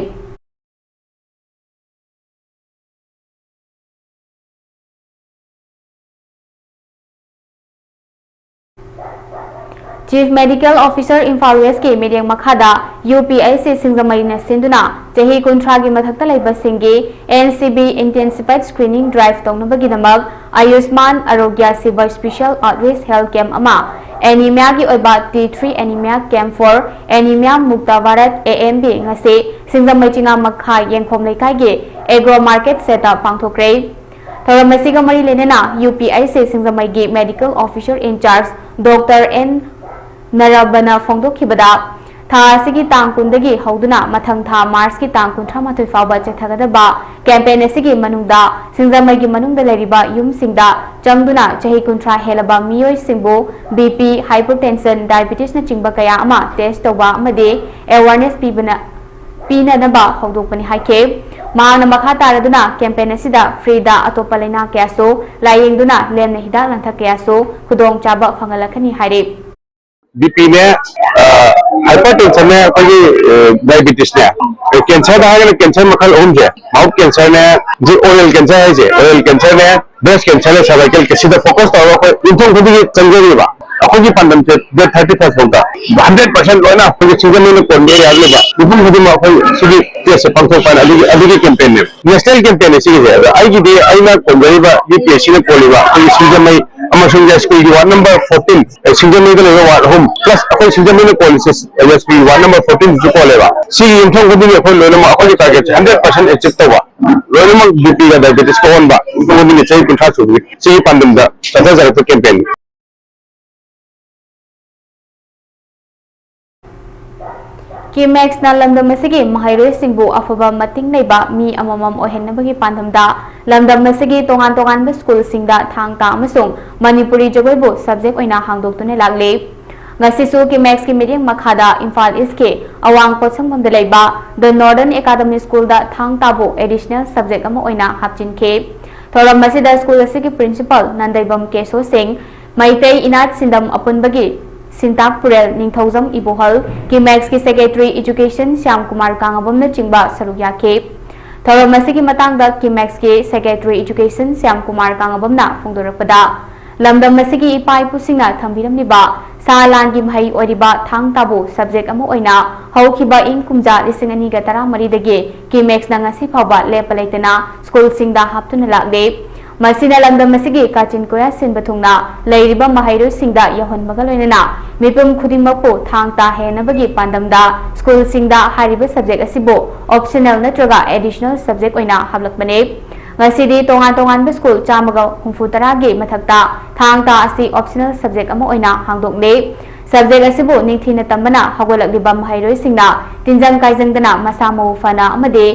ꯆꯤꯐ ꯃꯦꯗꯤꯀꯦꯜ ꯑꯣꯐꯤꯁꯔ ꯏꯝꯐꯥꯜ ꯋꯦꯁꯀꯤ ꯃꯤꯠꯌꯦꯡ ꯃꯈꯥꯗ ꯌꯨ ꯄꯤ ꯑꯩꯆ ꯁꯤ ꯁꯤꯡꯖꯃꯩꯅ ꯁꯤꯟꯗꯨꯅ ꯆꯍꯤ ꯀꯨꯟꯊ꯭ꯔꯥꯒꯤ ꯃꯊꯛꯇ ꯂꯩꯕꯁꯤꯡꯒꯤ N C B intensified screening drive ꯇꯧꯅꯕꯒꯤꯗꯃꯛ Ayushman Arogya Shivir special outreach health camp ꯑꯃ ꯑꯦꯅꯤꯃꯤꯌꯥꯒꯤ ꯑꯣꯏꯕ T three anaemia camp for anaemia Mukt Bharat A M B ꯉꯁꯤ ꯁꯤꯡꯖꯃꯩ ꯆꯤꯉꯥ ꯃꯈꯥ ꯌꯦꯡꯈꯣꯝ ꯂꯩꯀꯥꯏꯒꯤ ꯑꯦꯒ꯭ꯔꯣ ꯃꯥꯔꯀꯦꯠ ꯁꯦꯠꯇ ꯄꯥꯡꯊꯣꯛꯈ꯭ꯔꯦ꯫ ꯊꯧꯔꯝ ꯑꯁꯤꯒ ꯃꯔꯤ ꯂꯩꯅꯅ ꯌꯨ ꯄꯤ ꯑꯩꯆ ꯁꯤ ꯁꯤꯡꯖꯃꯩꯒꯤ medical officer incharge doctor N ꯅꯔꯕꯅ ꯐꯣꯡꯗꯣꯛꯈꯤꯕꯗ, ꯊꯥ ꯑꯁꯤꯒꯤ ꯇꯥꯡ ꯀꯨꯟꯗꯒꯤ ꯍꯧꯗꯨꯅ ꯃꯊꯪ ꯊꯥ ꯃꯥꯔꯆꯀꯤ ꯇꯥꯡ ꯀꯨꯟꯊ꯭ꯔꯥ ꯃꯥꯊꯣꯏ ꯐꯥꯎꯕ ꯆꯠꯊꯒꯗꯕ ꯀꯦꯝꯄꯦꯟ ꯑꯁꯤꯒꯤ ꯃꯅꯨꯡꯗ ꯁꯤꯡꯖꯃꯩꯒꯤ ꯃꯅꯨꯡꯗ ꯂꯩꯔꯤꯕ ꯌꯨꯝꯁꯤꯡꯗ ꯆꯪꯗꯨꯅ ꯆꯍꯤ ꯀꯨꯟꯊ꯭ꯔꯥ ꯍꯦꯜꯂꯕ ꯃꯤꯑꯣꯏꯁꯤꯡꯕꯨ ꯕꯤ ꯄꯤ, ꯍꯥꯏꯄꯔꯇꯦꯟꯁꯟ, ꯗꯥꯏꯕꯦꯇꯤꯁꯅꯆꯤꯡꯕ ꯀꯌꯥ ꯑꯃ ꯇꯦꯁ ꯇꯧꯕ ꯑꯃꯗꯤ ꯑꯦꯋꯥꯔꯅꯦꯁ ꯄꯤꯕꯅ ꯄꯤꯅꯅꯕ ꯍꯧꯗꯣꯛꯄꯅꯤ ꯍꯥꯏꯈꯤ꯫ ꯃꯍꯥꯛꯅ ꯃꯈꯥ ꯇꯥꯔꯗꯨꯅ ꯀꯦꯝꯄꯦꯟ ꯑꯁꯤꯗ ꯐ꯭ꯔꯤꯗ ꯑꯇꯣꯞꯄ ꯂꯩꯅꯥ ꯀꯌꯥꯁꯨ ꯂꯥꯌꯦꯡꯗꯨꯅ ꯂꯦꯝꯅ ꯍꯤꯗꯥꯛ ꯂꯥꯡꯊꯛ ꯀꯌꯥꯁꯨ ꯈꯨꯗꯣꯡꯆꯥꯕ ꯐꯪꯍꯜꯂꯛꯀꯅꯤ ꯍꯥꯏꯔꯤ꯫ ꯕꯤ ꯄꯤꯅꯦ, ꯍꯥꯏꯄꯔ ꯇꯦꯟꯁꯟꯅꯦ, ꯑꯩꯈꯣꯏꯒꯤ ꯗꯥꯏꯕꯦꯇꯤꯁꯅꯦ, ꯀꯦꯟꯁꯔꯗ ꯍꯥꯏꯔꯒꯅ ꯀꯦꯟꯁꯔ ꯃꯈꯜ ꯑꯍꯨꯝꯁꯦ, ꯃꯥꯎꯠ ꯀꯦꯟꯁꯔꯅꯦ, ꯍꯧꯖꯤꯛ ꯑꯣꯔꯦꯜ ꯀꯦꯟꯁꯔ ꯍꯥꯏꯁꯦ, ꯑꯣꯔꯦꯜ ꯀꯦꯟꯁꯔꯅꯦ, ꯕ꯭ꯔꯦꯁ ꯀꯦꯟꯁꯔꯅꯦ, ꯁꯔꯚꯥꯏꯀꯦꯜ ꯀꯦꯟꯁꯔ, ꯁꯤꯗ ꯐꯣꯀꯁ ꯇꯧꯔꯒ ꯑꯩꯈꯣꯏ ꯌꯨꯝꯊꯣꯡ ꯈꯨꯗꯤꯡꯒꯤ ꯆꯪꯖꯔꯤꯕ꯫ ꯑꯩꯈꯣꯏꯒꯤ ꯄꯥꯟꯗꯝꯁꯦ ꯗꯦꯠ ꯊꯥꯔꯇꯤ ꯐꯥꯏꯚ ꯐꯥꯎꯗ ꯍꯟꯗ꯭ꯔꯦꯠ ꯄꯥꯔꯁꯦꯟ ꯂꯣꯏꯅ ꯑꯩꯈꯣꯏꯒꯤ ꯁꯤꯡꯖꯃꯩꯅ ꯀꯣꯟꯕ ꯑꯦꯔꯤꯌꯥ ꯂꯩꯕ ꯃꯐꯝ ꯈꯨꯗꯤꯡꯃꯛ ꯑꯩꯈꯣꯏ ꯁꯤꯒꯤ ꯇꯦꯁꯁꯦ ꯄꯥꯡꯊꯣꯛꯄ ꯍꯥꯏꯅ ꯑꯗꯨꯒꯤ, ꯑꯗꯨꯒꯤ ꯀꯦꯝꯄꯦꯟꯅꯦꯕ꯫ ꯅꯦꯁꯅꯦꯜ ꯀꯦꯝꯄꯦꯟꯅꯦ ꯁꯤꯒꯤꯁꯦ꯫ ꯑꯗꯣ ꯑꯩꯒꯤꯗꯤ ꯑꯩꯅ ꯀꯣꯟꯖꯔꯤꯕ ꯌꯨ ꯄꯤ ꯑꯦꯁ ꯁꯤꯅ ꯀꯣꯜꯂꯤꯕ ꯑꯩꯈꯣꯏꯒꯤ ꯁꯤꯡꯖꯃꯩ ꯑꯃꯁꯨꯡ ꯌꯥꯏꯁ꯭ꯀꯨꯜꯒꯤ ꯋꯥꯔꯗ ꯅꯝꯕꯔ ꯐꯣꯔꯇꯤꯟ, ꯑꯦ, ꯁꯤꯡꯖꯃꯩꯗ ꯂꯩꯕ ꯋꯥꯔꯗ ꯑꯍꯨꯝ, ꯄ꯭ꯂꯁ ꯑꯩꯈꯣꯏ ꯁꯤꯡꯖꯃꯩꯅ ꯀꯣꯜꯂꯤꯁꯦ ꯌꯥꯏꯁ꯭ꯀꯨꯜꯒꯤ ꯋꯥꯔꯗ ꯅꯝꯕꯔ ꯐꯣꯔꯇꯤꯟꯁꯨ ꯀꯣꯜꯂꯦꯕ꯫ ꯁꯤꯒꯤ ꯌꯨꯝꯊꯣꯡ ꯈꯨꯗꯤꯡꯒꯤ ꯑꯩꯈꯣꯏ ꯂꯣꯏꯅꯃꯛ ꯑꯩꯈꯣꯏꯒꯤ ꯇꯥꯔꯒꯦꯠꯁꯦ ꯍꯟꯗ꯭ꯔꯦꯠ ꯄꯥꯔꯁꯦꯟ ꯑꯦꯆꯤꯞ ꯇꯧꯕ, ꯂꯣꯏꯅꯃꯛ ꯕꯤ ꯄꯤꯒ ꯗꯥꯏꯕꯦꯇꯤꯁꯀ ꯑꯣꯟꯕ, ꯌꯨꯝꯊꯣꯡ ꯈꯨꯗꯤꯡꯒꯤ ꯆꯍꯤ ꯀꯨꯟꯊ꯭ꯔꯥ ꯁꯨꯕꯒꯤ ꯁꯤꯒꯤ ꯄꯥꯟꯗꯝꯗ ꯆꯠꯊꯖꯔꯛꯄ ꯀꯦꯝꯄꯦꯟꯅꯤ꯫ ꯀꯤꯃꯦꯛꯁꯅ ꯂꯝꯗꯝ ꯑꯁꯤꯒꯤ ꯃꯍꯩꯔꯣꯏꯁꯤꯡꯕꯨ ꯑꯐꯕ ꯃꯇꯤꯡ ꯂꯩꯕ ꯃꯤ ꯑꯃꯃꯝ ꯑꯣꯏꯍꯟꯅꯕꯒꯤ ꯄꯥꯟꯗꯝꯗ ꯂꯝꯗꯝ ꯑꯁꯤꯒꯤ ꯇꯣꯉꯥꯟ ꯇꯣꯉꯥꯟꯕ ꯁ꯭ꯀꯨꯜꯁꯤꯡꯗ ꯊꯥꯡ ꯇꯥ ꯑꯃꯁꯨꯡ ꯃꯅꯤꯄꯨꯔꯤ ꯖꯒꯣꯏꯕꯨ subject ꯑꯣꯏꯅ ꯍꯥꯡꯗꯣꯛꯇꯨꯅ ꯂꯥꯛꯂꯤ꯫ ꯉꯁꯤꯁꯨ ꯀꯤꯃꯦꯛꯁꯀꯤ ꯃꯤꯠꯌꯦꯡ ꯃꯈꯥꯗ ꯏꯝꯐꯥꯜ ꯏꯁꯀꯤ ꯑꯋꯥꯡ ꯄꯣꯠꯁꯪꯕꯝꯗ ꯂꯩꯕ The Northern Academy Schoolꯗ ꯊꯥꯡ ꯇꯥꯕꯨ additional subject ꯑꯃ ꯑꯣꯏꯅ ꯍꯥꯞꯆꯤꯟꯈꯤ꯫ ꯊꯧꯔꯝ ꯑꯁꯤꯗ ꯁ꯭ꯀꯨꯜ ꯑꯁꯤꯒꯤ principal ꯅꯟꯗꯩꯕꯝ ꯀꯦꯁꯣ ꯁꯤꯡ, ꯃꯩꯇꯩ ꯏꯅꯥꯠ ꯁꯤꯟꯗꯝ ꯑꯄꯨꯟꯕꯒꯤ ꯁꯤꯟꯇꯥꯛ ꯄꯨꯔꯦꯜ ꯅꯤꯡꯊꯧꯖꯝ ꯏꯕꯣꯍꯜ, ꯀꯤꯃꯦꯛꯁꯀꯤ secretary education ꯁ꯭ꯌꯥꯝ ꯀꯨꯃꯥꯔ ꯀꯥꯡꯉꯕꯝꯅꯆꯤꯡꯕ ꯁꯔꯨꯛ ꯌꯥꯈꯤ꯫ ꯊꯧꯔꯝ ꯑꯁꯤꯒꯤ ꯃꯇꯥꯡꯗ ꯀꯤꯃꯦꯛꯁꯀꯤ secretary education ꯁ꯭ꯌꯥꯝ ꯀꯨꯃꯥꯔ ꯀꯥꯡꯉꯕꯝꯅ ꯐꯣꯡꯗꯣꯔꯛꯄꯗ, ꯂꯝꯗꯝ ꯑꯁꯤꯒꯤ ꯏꯄꯥ ꯏꯄꯨꯁꯤꯡꯅ ꯊꯝꯕꯤꯔꯝꯂꯤꯕ ꯁꯥ ꯂꯥꯟꯒꯤ ꯃꯍꯩ ꯑꯣꯏꯔꯤꯕ ꯊꯥꯡ ꯇꯥꯕꯨ subject ꯑꯃ ꯑꯣꯏꯅ ꯍꯧꯈꯤꯕ ꯏꯪ ꯀꯨꯝꯖꯥ ꯂꯤꯁꯤꯡ ꯑꯅꯤꯒ ꯇꯔꯥꯃꯔꯤꯗꯒꯤ ꯀꯤꯃꯦꯛꯁꯅ ꯉꯁꯤ ꯐꯥꯎꯕ ꯂꯦꯞꯄ ꯂꯩꯇꯅ ꯁ꯭ꯀꯨꯜꯁꯤꯡꯗ ꯍꯥꯞꯇꯨꯅ ꯂꯥꯛꯂꯤ꯫ ꯃꯁꯤꯅ ꯂꯝꯗꯝ ꯑꯁꯤꯒꯤ ꯀꯥꯆꯤꯟ ꯀꯣꯌꯥ ꯁꯤꯟꯕ ꯊꯨꯡꯅ ꯂꯩꯔꯤꯕ ꯃꯍꯩꯔꯣꯏꯁꯤꯡꯗ ꯌꯧꯍꯟꯕꯒ ꯂꯣꯏꯅꯅ ꯃꯤꯄꯨꯝ ꯈꯨꯗꯤꯡꯃꯛꯄꯨ ꯊꯥꯡ ꯇꯥ ꯍꯦꯟꯅꯕꯒꯤ ꯄꯥꯟꯗꯝꯗ ꯁ꯭ꯀꯨꯜꯁꯤꯡꯗ ꯍꯥꯏꯔꯤꯕ subject ꯑꯁꯤꯕꯨ optional ꯅꯠꯇ꯭ꯔꯒ additional subject ꯑꯣꯏꯅ ꯍꯥꯞꯂꯛꯄꯅꯤ꯫ ꯉꯁꯤꯗꯤ ꯇꯣꯉꯥꯟ ꯇꯣꯉꯥꯟꯕ ꯁ꯭ꯀꯨꯜ ꯆꯥꯝꯃꯒ ꯍꯨꯝꯐꯨ ꯇꯔꯥꯒꯤ ꯃꯊꯛꯇ ꯊꯥꯡ ꯇꯥ ꯑꯁꯤ optional subject ꯑꯃ ꯑꯣꯏꯅ ꯍꯥꯡꯗꯣꯛꯂꯤ꯫ Subject ꯑꯁꯤꯕꯨ ꯅꯤꯡꯊꯤꯅ ꯇꯝꯕꯅ ꯍꯧꯒꯠꯂꯛꯂꯤꯕ ꯃꯍꯩꯔꯣꯏꯁꯤꯡꯅ ꯇꯤꯟꯖꯪ ꯀꯥꯏꯖꯪꯗꯅ ꯃꯁꯥ ꯃꯎ ꯐꯅ ꯑꯃꯗꯤ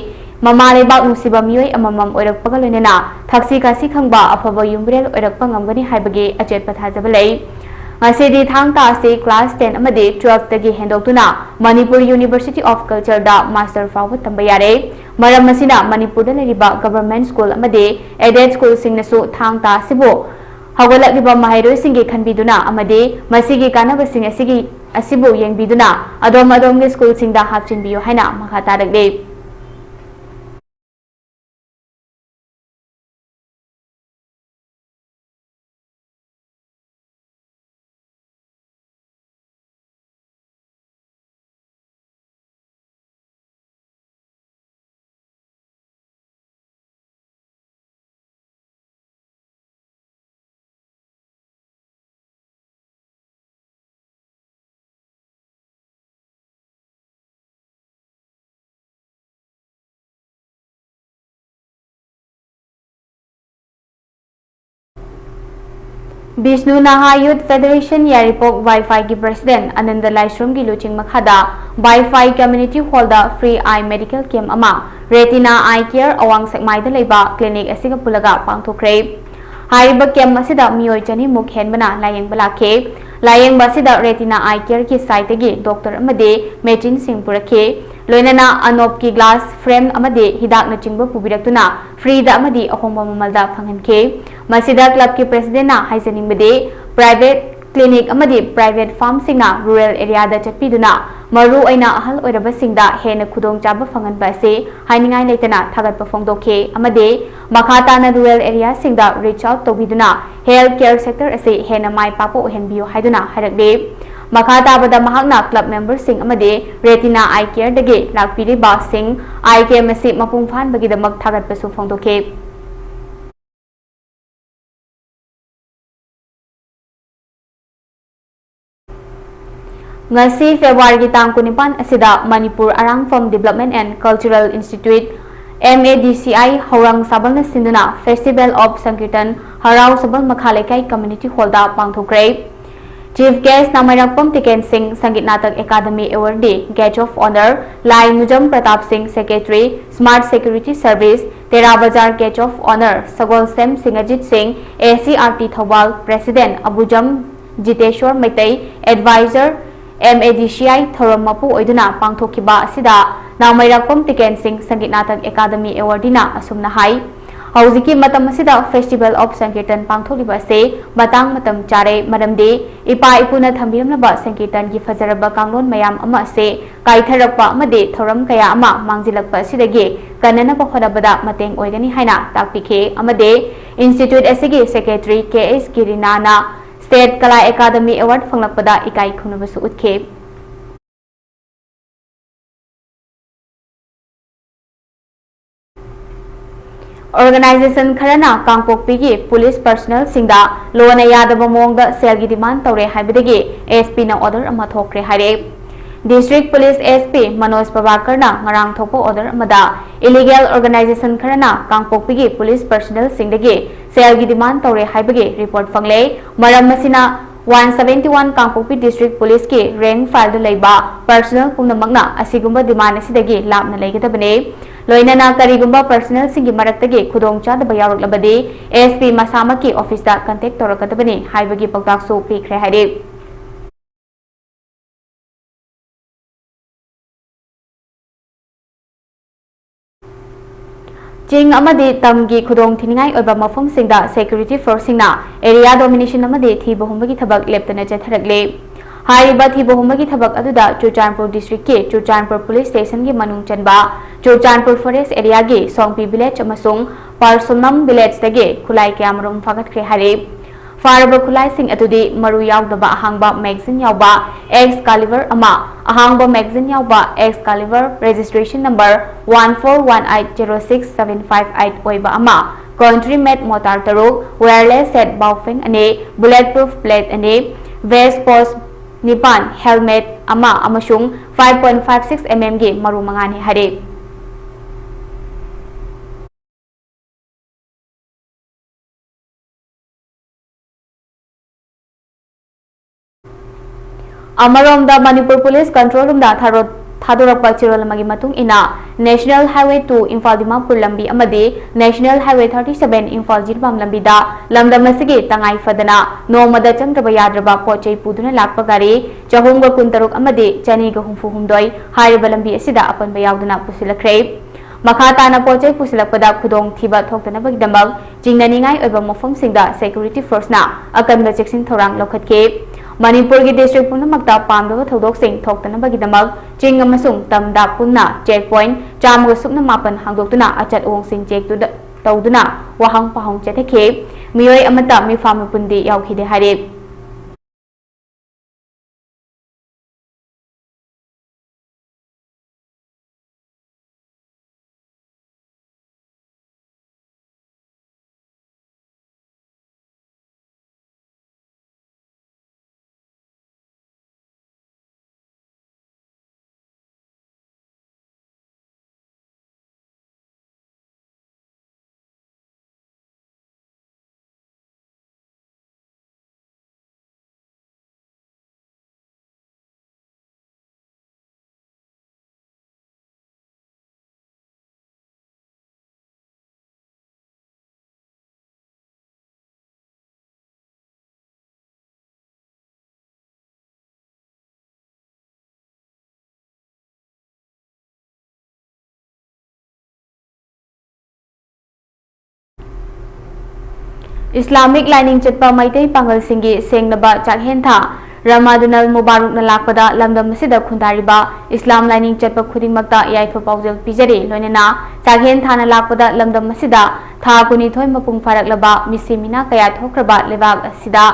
ꯃꯃꯥ ꯂꯩꯕꯥꯛ ꯅꯨꯡꯁꯤꯕ ꯃꯤꯑꯣꯏ ꯑꯃꯃꯝ ꯑꯣꯏꯔꯛꯄꯒ ꯂꯣꯏꯅꯅ ꯊꯛꯁꯤ ꯈꯥꯁꯤ ꯈꯪꯕ ꯑꯐꯕ ꯌꯨꯝꯕꯤꯔꯦꯜ ꯑꯣꯏꯔꯛꯄ ꯉꯝꯒꯅꯤ ꯍꯥꯏꯕꯒꯤ ꯑꯆꯦꯠꯄ ꯊꯥꯖꯕ ꯂꯩ꯫ ꯉꯁꯤꯗꯤ ꯊꯥꯡ ꯇꯥ ꯑꯁꯤ class ten ꯑꯃꯗꯤ twelfth ꯇꯒꯤ ꯍꯦꯟꯗꯣꯛꯇꯨꯅ ꯃꯅꯤꯄꯨꯔ University of Cultureꯗ master ꯐꯥꯎꯕ ꯇꯝꯕ ꯌꯥꯔꯦ꯫ ꯃꯔꯝ ꯑꯁꯤꯅ ꯃꯅꯤꯄꯨꯔꯗ ꯂꯩꯔꯤꯕ government school ꯑꯃꯗꯤ aided schoolꯁꯤꯡꯅꯁꯨ ꯊꯥꯡ ꯇꯥ ꯑꯁꯤꯕꯨ ꯍꯧꯒꯠꯂꯛꯂꯤꯕ ꯃꯍꯩꯔꯣꯏꯁꯤꯡꯒꯤ ꯈꯟꯕꯤꯗꯨꯅ ꯑꯃꯗꯤ ꯃꯁꯤꯒꯤ ꯀꯥꯟꯅꯕꯁꯤꯡ ꯑꯁꯤꯒꯤ, ꯑꯁꯤꯕꯨ ꯌꯦꯡꯕꯤꯗꯨꯅ ꯑꯗꯣꯝ ꯑꯗꯣꯝꯒꯤ ꯁ꯭ꯀꯨꯜꯁꯤꯡꯗ ꯍꯥꯞꯆꯤꯟꯕꯤꯌꯨ ꯍꯥꯏꯅ ꯃꯈꯥ ꯇꯥꯔꯛꯂꯤ꯫ ꯕꯤꯁꯅꯨ ꯅꯍꯥ ꯌꯨꯊ ꯐꯦꯗꯔꯦꯁꯟ ꯌꯥꯏꯔꯤꯄꯣꯛ ꯋꯥꯏꯐꯥꯏꯒꯤ ꯄ꯭ꯔꯁꯤꯗꯦꯟ ꯑꯅꯟꯗ ꯂꯥꯏꯁ꯭ꯔꯝꯒꯤ ꯂꯨꯆꯤꯡ ꯃꯈꯥꯗ ꯋꯥꯏꯐꯥꯏ ꯀꯝꯃ꯭ꯌꯨꯅꯤꯇꯤ ꯍꯣꯜꯗ ꯐ꯭ꯔꯤ ꯑꯥꯏ ꯃꯦꯗꯤꯀꯦꯜ ꯀꯦꯝꯞ ꯑꯃ ꯔꯦꯇꯤꯅꯥ ꯑꯥꯏ ꯀꯤꯌꯔ ꯑꯋꯥꯡ ꯁꯦꯛꯃꯥꯏꯗ ꯂꯩꯕ ꯀ꯭ꯂꯤꯅꯤꯛ ꯑꯁꯤꯒ ꯄꯨꯜꯂꯒ ꯄꯥꯡꯊꯣꯛꯈ꯭ꯔꯦ꯫ ꯍꯥꯏꯔꯤꯕ ꯀꯦꯝꯞ ꯑꯁꯤꯗ ꯃꯤꯑꯣꯏ ꯆꯅꯤꯃꯨꯛ ꯍꯦꯟꯕꯅ ꯂꯥꯌꯦꯡꯕ ꯂꯥꯛꯈꯤ꯫ ꯂꯥꯌꯦꯡꯕ ꯑꯁꯤꯗ ꯔꯦꯇꯤꯅꯥ ꯑꯥꯏ ꯀꯤꯌꯔꯒꯤ ꯁꯥꯏꯠꯇꯒꯤ ꯗꯣꯛꯇꯔ ꯑꯃꯗꯤ ꯃꯦꯆꯤꯟꯁꯤꯡ ꯄꯨꯔꯛꯈꯤ꯫ ꯂꯣꯏꯅꯅ ꯑꯅꯣꯞꯀꯤ ꯒ꯭ꯂꯥꯁ ꯐ꯭ꯔꯦꯝ ꯑꯃꯗꯤ ꯍꯤꯗꯥꯛꯅꯆꯤꯡꯕ ꯄꯨꯕꯤꯔꯛꯇꯨꯅ ꯐ꯭ꯔꯤꯗ ꯑꯃꯗꯤ ꯑꯍꯣꯡꯕ ꯃꯃꯜꯗ ꯐꯪꯍꯟꯈꯤ꯫ ꯃꯁꯤꯗ ꯀ꯭ꯂꯕꯀꯤ ꯄ꯭ꯔꯁꯤꯗꯦꯟꯅ ꯍꯥꯏꯖꯅꯤꯡꯕꯗꯤ, ꯄ꯭ꯔꯥꯏꯚꯦꯠ ꯀ꯭ꯂꯤꯅꯤꯛ ꯑꯃꯗꯤ ꯄ꯭ꯔꯥꯏꯚꯦꯠ ꯐꯥꯔꯝꯁꯤꯡꯅ ꯔꯨꯔꯦꯜ ꯑꯦꯔꯤꯌꯥꯗ ꯆꯠꯄꯤꯗꯨꯅ ꯃꯔꯨꯑꯣꯏꯅ ꯑꯍꯜ ꯑꯣꯏꯔꯕꯁꯤꯡꯗ ꯍꯦꯟꯅ ꯈꯨꯗꯣꯡꯆꯥꯕ ꯐꯪꯍꯟꯕ ꯑꯁꯤ ꯍꯥꯏꯅꯤꯡꯉꯥꯏ ꯂꯩꯇꯅ ꯊꯥꯒꯠꯄ ꯐꯣꯡꯗꯣꯛꯈꯤ ꯑꯃꯗꯤ ꯃꯈꯥ ꯇꯥꯅ ꯔꯨꯔꯦꯜ ꯑꯦꯔꯤꯌꯥꯁꯤꯡꯗ ꯔꯤꯆ ꯑꯥꯎꯠ ꯇꯧꯕꯤꯗꯨꯅ ꯍꯦꯜꯊ ꯀꯦꯌꯔ ꯁꯦꯛꯇꯔ ꯑꯁꯤ ꯍꯦꯟꯅ ꯃꯥꯏ ꯄꯥꯛꯄ ꯑꯣꯏꯍꯟꯕꯤꯌꯨ ꯍꯥꯏꯗꯨꯅ ꯍꯥꯏꯔꯛꯂꯤ꯫ ꯃꯈꯥ ꯇꯥꯕꯗ ꯃꯍꯥꯛꯅ ꯀ꯭ꯂꯕ ꯃꯦꯝꯕꯔꯁꯤꯡ ꯑꯃꯗꯤ ꯔꯦꯇꯤꯅꯥ ꯑꯥꯏ ꯀꯤꯌꯔꯗꯒꯤ ꯂꯥꯛꯄꯤꯔꯤꯕꯁꯤꯡ ꯑꯥꯏ ꯀꯦꯝꯞ ꯑꯁꯤ ꯃꯄꯨꯡ ꯐꯥꯍꯟꯕꯒꯤꯗꯃꯛ ꯊꯥꯒꯠꯄꯁꯨ ꯐꯣꯡꯗꯣꯛꯈꯤ꯫ ꯉꯁꯤ ꯐꯦꯕ꯭ꯔꯨꯋꯥꯔꯤꯒꯤ ꯇꯥꯡ ꯀꯨꯟꯅꯤꯄꯥꯟ ꯑꯁꯤꯗ Manipur ꯑꯔꯥꯡꯐꯝ Development and Cultural Institute, M A D C I, ꯍꯧꯔꯥꯡ ꯁꯥꯕꯜꯅ ꯁꯤꯟꯗꯨꯅ Festival of Sankirtan ꯍꯔꯥꯎ ꯁꯥꯕꯜ ꯃꯈꯥ ꯂꯩꯀꯥꯏ ꯀꯝꯃ꯭ꯌꯨꯅꯤꯇꯤ ꯍꯣꯜꯗ ꯄꯥꯡꯊꯣꯛꯈ꯭ꯔꯦ꯫ ꯆꯤꯐ ꯒꯦꯁ ꯅꯥꯃꯩꯔꯥꯛꯄꯝ ꯇꯤꯀꯦꯟ ꯁꯤꯡ, Sangeet Natak academy ꯑꯦꯋꯥꯔꯗꯤ guest of honour ꯂꯥꯏ ꯃꯨꯖꯝ ꯄ꯭ꯔꯇꯥꯞ ꯁꯤꯡ, ꯁꯦꯀ꯭ꯔꯦꯇꯔꯤ, ꯁ꯭ꯃꯥꯔꯠ ꯁꯦꯀ꯭ꯌꯨꯔꯤꯇꯤ ꯁꯔꯚꯤꯁ, ꯇꯦꯔꯥ ꯕꯖꯥꯔ ꯒꯦꯁ ꯑꯣꯐ ꯑꯣꯅꯔ ꯁꯒꯣꯜꯁꯦꯝ ꯁꯤꯡ Ajit Singh, A C R T Thoubal, president Abujam Jiteshwar Meitei, advisor, M A D C I ꯊꯧꯔꯝ ꯃꯄꯨ ꯑꯣꯏꯗꯨꯅ ꯄꯥꯡꯊꯣꯛꯈꯤꯕ ꯑꯁꯤꯗ ꯅꯥꯃꯩꯔꯥꯛꯄꯝ ꯇꯤꯀꯦꯟ ꯁꯤꯡ ꯁꯪꯒꯤꯠ ꯅꯥꯇꯛ ꯑꯦꯀꯥꯗꯃꯤ ꯑꯦꯋꯥꯔꯗꯤꯅ ꯑꯁꯨꯝꯅ ꯍꯥꯏ, ꯍꯧꯖꯤꯛꯀꯤ ꯃꯇꯝ ꯑꯁꯤꯗ Festival of Sankirtan ꯄꯥꯡꯊꯣꯛꯂꯤꯕ ꯑꯁꯤ ꯃꯇꯥꯡ ꯃꯇꯝ ꯆꯥꯔꯦ, ꯃꯔꯝꯗꯤ ꯏꯄꯥ ꯏꯄꯨꯅ ꯊꯝꯕꯤꯔꯝꯂꯕ ꯁꯪꯀꯤꯔꯇꯟꯒꯤ ꯐꯖꯔꯕ ꯀꯥꯡꯂꯣꯟ ꯃꯌꯥꯝ ꯑꯃ ꯑꯁꯤ ꯀꯥꯏꯊꯔꯛꯄ ꯑꯃꯗꯤ ꯊꯧꯔꯝ ꯀꯌꯥ ꯑꯃ ꯃꯥꯡꯖꯤꯜꯂꯛꯄ ꯑꯁꯤꯗꯒꯤ ꯀꯟꯅꯅꯕ ꯍꯣꯠꯅꯕꯗ ꯃꯇꯦꯡ ꯑꯣꯏꯒꯅꯤ ꯍꯥꯏꯅ ꯇꯥꯛꯄꯤꯈꯤ ꯑꯃꯗꯤ Institute ꯑꯁꯤꯒꯤ ꯁꯦꯀ꯭ꯔꯦꯇꯔꯤ ꯀꯦ ꯑꯦꯁ ꯒꯤꯔꯤꯅꯥꯅ ꯁ꯭ꯇꯦꯠ ꯀꯂꯥ ꯑꯦꯀꯥꯗꯃꯤ ꯑꯦꯋꯥꯔꯗ ꯐꯪꯂꯛꯄꯗ ꯏꯀꯥꯏ ꯈꯨꯝꯅꯕꯁꯨ ꯎꯠꯈꯤ꯫ ꯑꯣꯔꯒꯅꯥꯏꯖꯦꯁꯟ ꯈꯔꯅ ꯀꯥꯡꯄꯣꯛꯄꯤꯒꯤ ꯄꯨꯂꯤꯁ ꯄꯔꯁꯅꯦꯜꯁꯤꯡꯗ ꯂꯣꯅ ꯌꯥꯗꯕ ꯃꯑꯣꯡꯗ ꯁꯦꯜꯒꯤ ꯗꯤꯃꯥꯟ ꯇꯧꯔꯦ ꯍꯥꯏꯕꯗꯒꯤ ꯑꯦꯁ ꯄꯤꯅ ꯑꯣꯔꯗꯔ ꯑꯃ ꯊꯣꯛꯈ꯭ꯔꯦ ꯍꯥꯏꯔꯦ꯫ District police S P Manoj ꯄ꯭ꯔꯚꯥꯀꯔꯅ ꯉꯔꯥꯡ ꯊꯣꯛꯄ ꯑꯣꯔꯗꯔ ꯑꯃꯗ ꯏꯂꯤꯒꯦꯜ ꯑꯣꯔꯒꯅꯥꯏꯖꯦꯁꯟ ꯈꯔꯅ ꯀꯥꯡꯄꯣꯛꯄꯤꯒꯤ ꯄꯨꯂꯤꯁ ꯄꯔꯁꯅꯦꯜꯁꯤꯡꯗꯒꯤ ꯁꯦꯜꯒꯤ demand ꯇꯧꯔꯦ ꯍꯥꯏꯕꯒꯤ report ꯐꯪꯂꯦ꯫ ꯃꯔꯝ ꯑꯁꯤꯅ one seventy one ꯀꯥꯡꯄꯣꯛꯄꯤ district policeꯀꯤ rank fileꯗ ꯂꯩꯕ personnel ꯄꯨꯝꯅꯃꯛꯅ ꯑꯁꯤꯒꯨꯝꯕ demand ꯑꯁꯤꯗꯒꯤ ꯂꯥꯞꯅ ꯂꯩꯒꯗꯕꯅꯤ꯫ ꯂꯣꯏꯅꯅ ꯀꯔꯤꯒꯨꯝꯕ personnelꯁꯤꯡꯒꯤ ꯃꯔꯛꯇꯒꯤ ꯈꯨꯗꯣꯡꯆꯥꯗꯕ ꯌꯥꯎꯔꯛꯂꯕꯗꯤ S P ꯃꯁꯥꯃꯛꯀꯤ officeꯇ contact ꯇꯧꯔꯛꯀꯗꯕꯅꯤ ꯍꯥꯏꯕꯒꯤ ꯄꯥꯎꯇꯥꯛꯁꯨ ꯄꯤꯈ꯭ꯔꯦ ꯍꯥꯏꯔꯤ꯫ ꯆꯤꯡ ꯑꯃꯗꯤ ꯇꯝꯒꯤ ꯈꯨꯗꯣꯡ ꯊꯤꯅꯤꯡꯉꯥꯏ ꯑꯣꯏꯕ ꯃꯐꯝꯁꯤꯡꯗ security forceꯁꯤꯡꯅ area domination ꯑꯃꯗꯤ ꯊꯤꯕ ꯍꯨꯝꯕꯒꯤ ꯊꯕꯛ ꯂꯦꯞꯇꯅ ꯆꯠꯊꯔꯛꯂꯤ꯫ ꯍꯥꯏꯔꯤꯕ ꯊꯤꯕ ꯍꯨꯝꯕꯒꯤ ꯊꯕꯛ ꯑꯗꯨꯗ ꯆꯨꯔꯆꯥꯟꯄꯨꯔ districtꯀꯤ ꯆꯨꯔꯆꯥꯟꯄꯨꯔ police stationꯒꯤ ꯃꯅꯨꯡ ꯆꯟꯕ ꯆꯨꯔꯆꯥꯟꯄꯨꯔ forest areaꯒꯤ ꯁꯣꯡꯄꯤ village ꯑꯃꯁꯨꯡ ꯄꯥꯔꯁꯨꯅꯝ villageꯇꯒꯤ ꯈꯨꯠꯂꯥꯏ ꯀꯌꯥꯃꯔꯨꯝ ꯐꯥꯒꯠꯈ꯭ꯔꯦ ꯍꯥꯏꯔꯤ꯫ ꯐꯥꯔꯕ ꯈꯨꯠꯂꯥꯏꯁꯤꯡ ꯑꯗꯨꯗꯤ ꯃꯔꯨ ꯌꯥꯎꯗꯕ ꯑꯍꯥꯡꯕ magazine ꯌꯥꯎꯕ Excalibur ꯑꯃ, ꯑꯍꯥꯡꯕ magazine ꯌꯥꯎꯕ Excalibur registration number one four one eight zero six seven five eight ꯑꯣꯏꯕ ꯑꯃ, country made mortar ꯇꯔꯨꯛ, wireless set Baofeng ꯑꯅꯤ, bullet proof plate ꯑꯅꯤ, vest pouch ꯅꯤꯄꯥꯟ, helmet ꯑꯃ ꯑꯃꯁꯨꯡ five point five six mmꯒꯤ ꯃꯔꯨ ꯃꯉꯥꯅꯤ ꯍꯥꯏꯔꯤ꯫ ꯑꯃꯔꯣꯝꯗ, ꯃꯅꯤꯄꯨꯔ police control roomꯗ ꯊꯥꯔꯣ-, ꯊꯥꯗꯣꯔꯛꯄ ꯆꯦꯔꯣꯜ ꯑꯃꯒꯤ ꯃꯇꯨꯡ ꯏꯟꯅ, National Highway two Imphal Dimapur ꯂꯝꯕꯤ ꯑꯃꯗꯤ National Highway thirty seven Imphal Jiribam ꯂꯝꯕꯤꯗ ꯂꯝꯗꯝ ꯑꯁꯤꯒꯤ ꯇꯉꯥꯏ ꯐꯗꯅ ꯅꯣꯡꯃꯗ ꯆꯪꯗ꯭ꯔꯕ ꯌꯥꯗ꯭ꯔꯕ ꯄꯣꯠ ꯆꯩ ꯄꯨꯗꯨꯅ ꯂꯥꯛꯄ ꯒꯥꯔꯤ ꯆꯍꯨꯝꯒ ꯀꯨꯟꯇꯔꯨꯛ ꯑꯃꯗꯤ ꯆꯅꯤꯒ ꯍꯨꯝꯐꯨ ꯍꯨꯝꯗꯣꯏ ꯍꯥꯏꯔꯤꯕ ꯂꯝꯕꯤ ꯑꯁꯤꯗ ꯑꯄꯟꯕ ꯌꯥꯎꯗꯨꯅ ꯄꯨꯁꯤꯜꯂꯛꯈ꯭ꯔꯦ꯫ ꯃꯈꯥ ꯇꯥꯅ ꯄꯣꯠ ꯆꯩ ꯄꯨꯁꯤꯜꯂꯛꯄꯗ ꯈꯨꯗꯣꯡꯊꯤꯕ ꯊꯣꯛꯇꯅꯕꯒꯤꯗꯃꯛ ꯆꯤꯡꯅꯅꯤꯡꯉꯥꯏ ꯑꯣꯏꯕ ꯃꯐꯝꯁꯤꯡꯗ security forceꯅ ꯑꯀꯟꯕ ꯆꯦꯛꯁꯤꯟ ꯊꯧꯔꯥꯡ ꯂꯧꯈꯠꯈꯤ꯫ ꯃꯅꯤꯄꯨꯔꯒꯤ district ꯄꯨꯝꯅꯃꯛꯇ ꯄꯥꯝꯗꯕ ꯊꯧꯗꯣꯛꯁꯤꯡ ꯊꯣꯛꯇꯅꯕꯒꯤꯗꯃꯛ ꯆꯤꯡ ꯑꯃꯁꯨꯡ ꯇꯝꯗ ꯄꯨꯟꯅ check point ꯆꯥꯝꯃꯒ ꯁꯨꯞꯅ ꯃꯥꯄꯟ ꯍꯥꯡꯗꯣꯛꯇꯨꯅ ꯑꯆꯠ ꯑꯋꯣꯡꯁꯤꯡ check ꯇꯨꯗ-, ꯇꯧꯗꯨꯅ ꯋꯥꯍꯪ ꯄꯥꯎꯍꯪ ꯆꯠꯊꯈꯤ꯫ ꯃꯤꯑꯣꯏ ꯑꯃꯠꯇ ꯃꯤꯐꯥ ꯃꯤꯄꯨꯟꯗꯤ ꯌꯥꯎꯈꯤꯗꯦ ꯍꯥꯏꯔꯤ꯫ ꯏꯁꯂꯥꯃꯤꯛ ꯂꯥꯏꯅꯤꯡ ꯆꯠꯄ ꯃꯩꯇꯩ ꯄꯥꯉꯜꯁꯤꯡꯒꯤ ꯁꯦꯡꯂꯕ ꯆꯥꯛꯍꯦꯟ ꯊꯥ ꯔꯃꯥꯗꯨꯅꯜ ꯃꯨꯕꯥꯔꯨꯛꯅ ꯂꯥꯛꯄꯗ ꯂꯝꯗꯝ ꯑꯁꯤꯗ ꯈꯨꯟꯗꯥꯔꯤꯕ ꯏꯁꯂꯥꯝ ꯂꯥꯏꯅꯤꯡ ꯆꯠꯄ ꯈꯨꯗꯤꯡꯃꯛꯇ ꯌꯥꯏꯐ ꯄꯥꯎꯖꯦꯜ ꯄꯤꯖꯔꯤ꯫ ꯂꯣꯏꯅꯅ ꯆꯥꯛꯍꯦꯟ ꯊꯥꯅ ꯂꯥꯛꯄꯗ ꯂꯝꯗꯝ ꯑꯁꯤꯗ ꯊꯥ ꯀꯨꯟꯅꯤꯊꯣꯏ ꯃꯄꯨꯡ ꯐꯥꯔꯛꯂꯕ ꯃꯤꯁꯤ ꯃꯤꯅꯥ ꯀꯌꯥ ꯊꯣꯛꯈ꯭ꯔꯕ ꯂꯩꯕꯥꯛ ꯑꯁꯤꯗ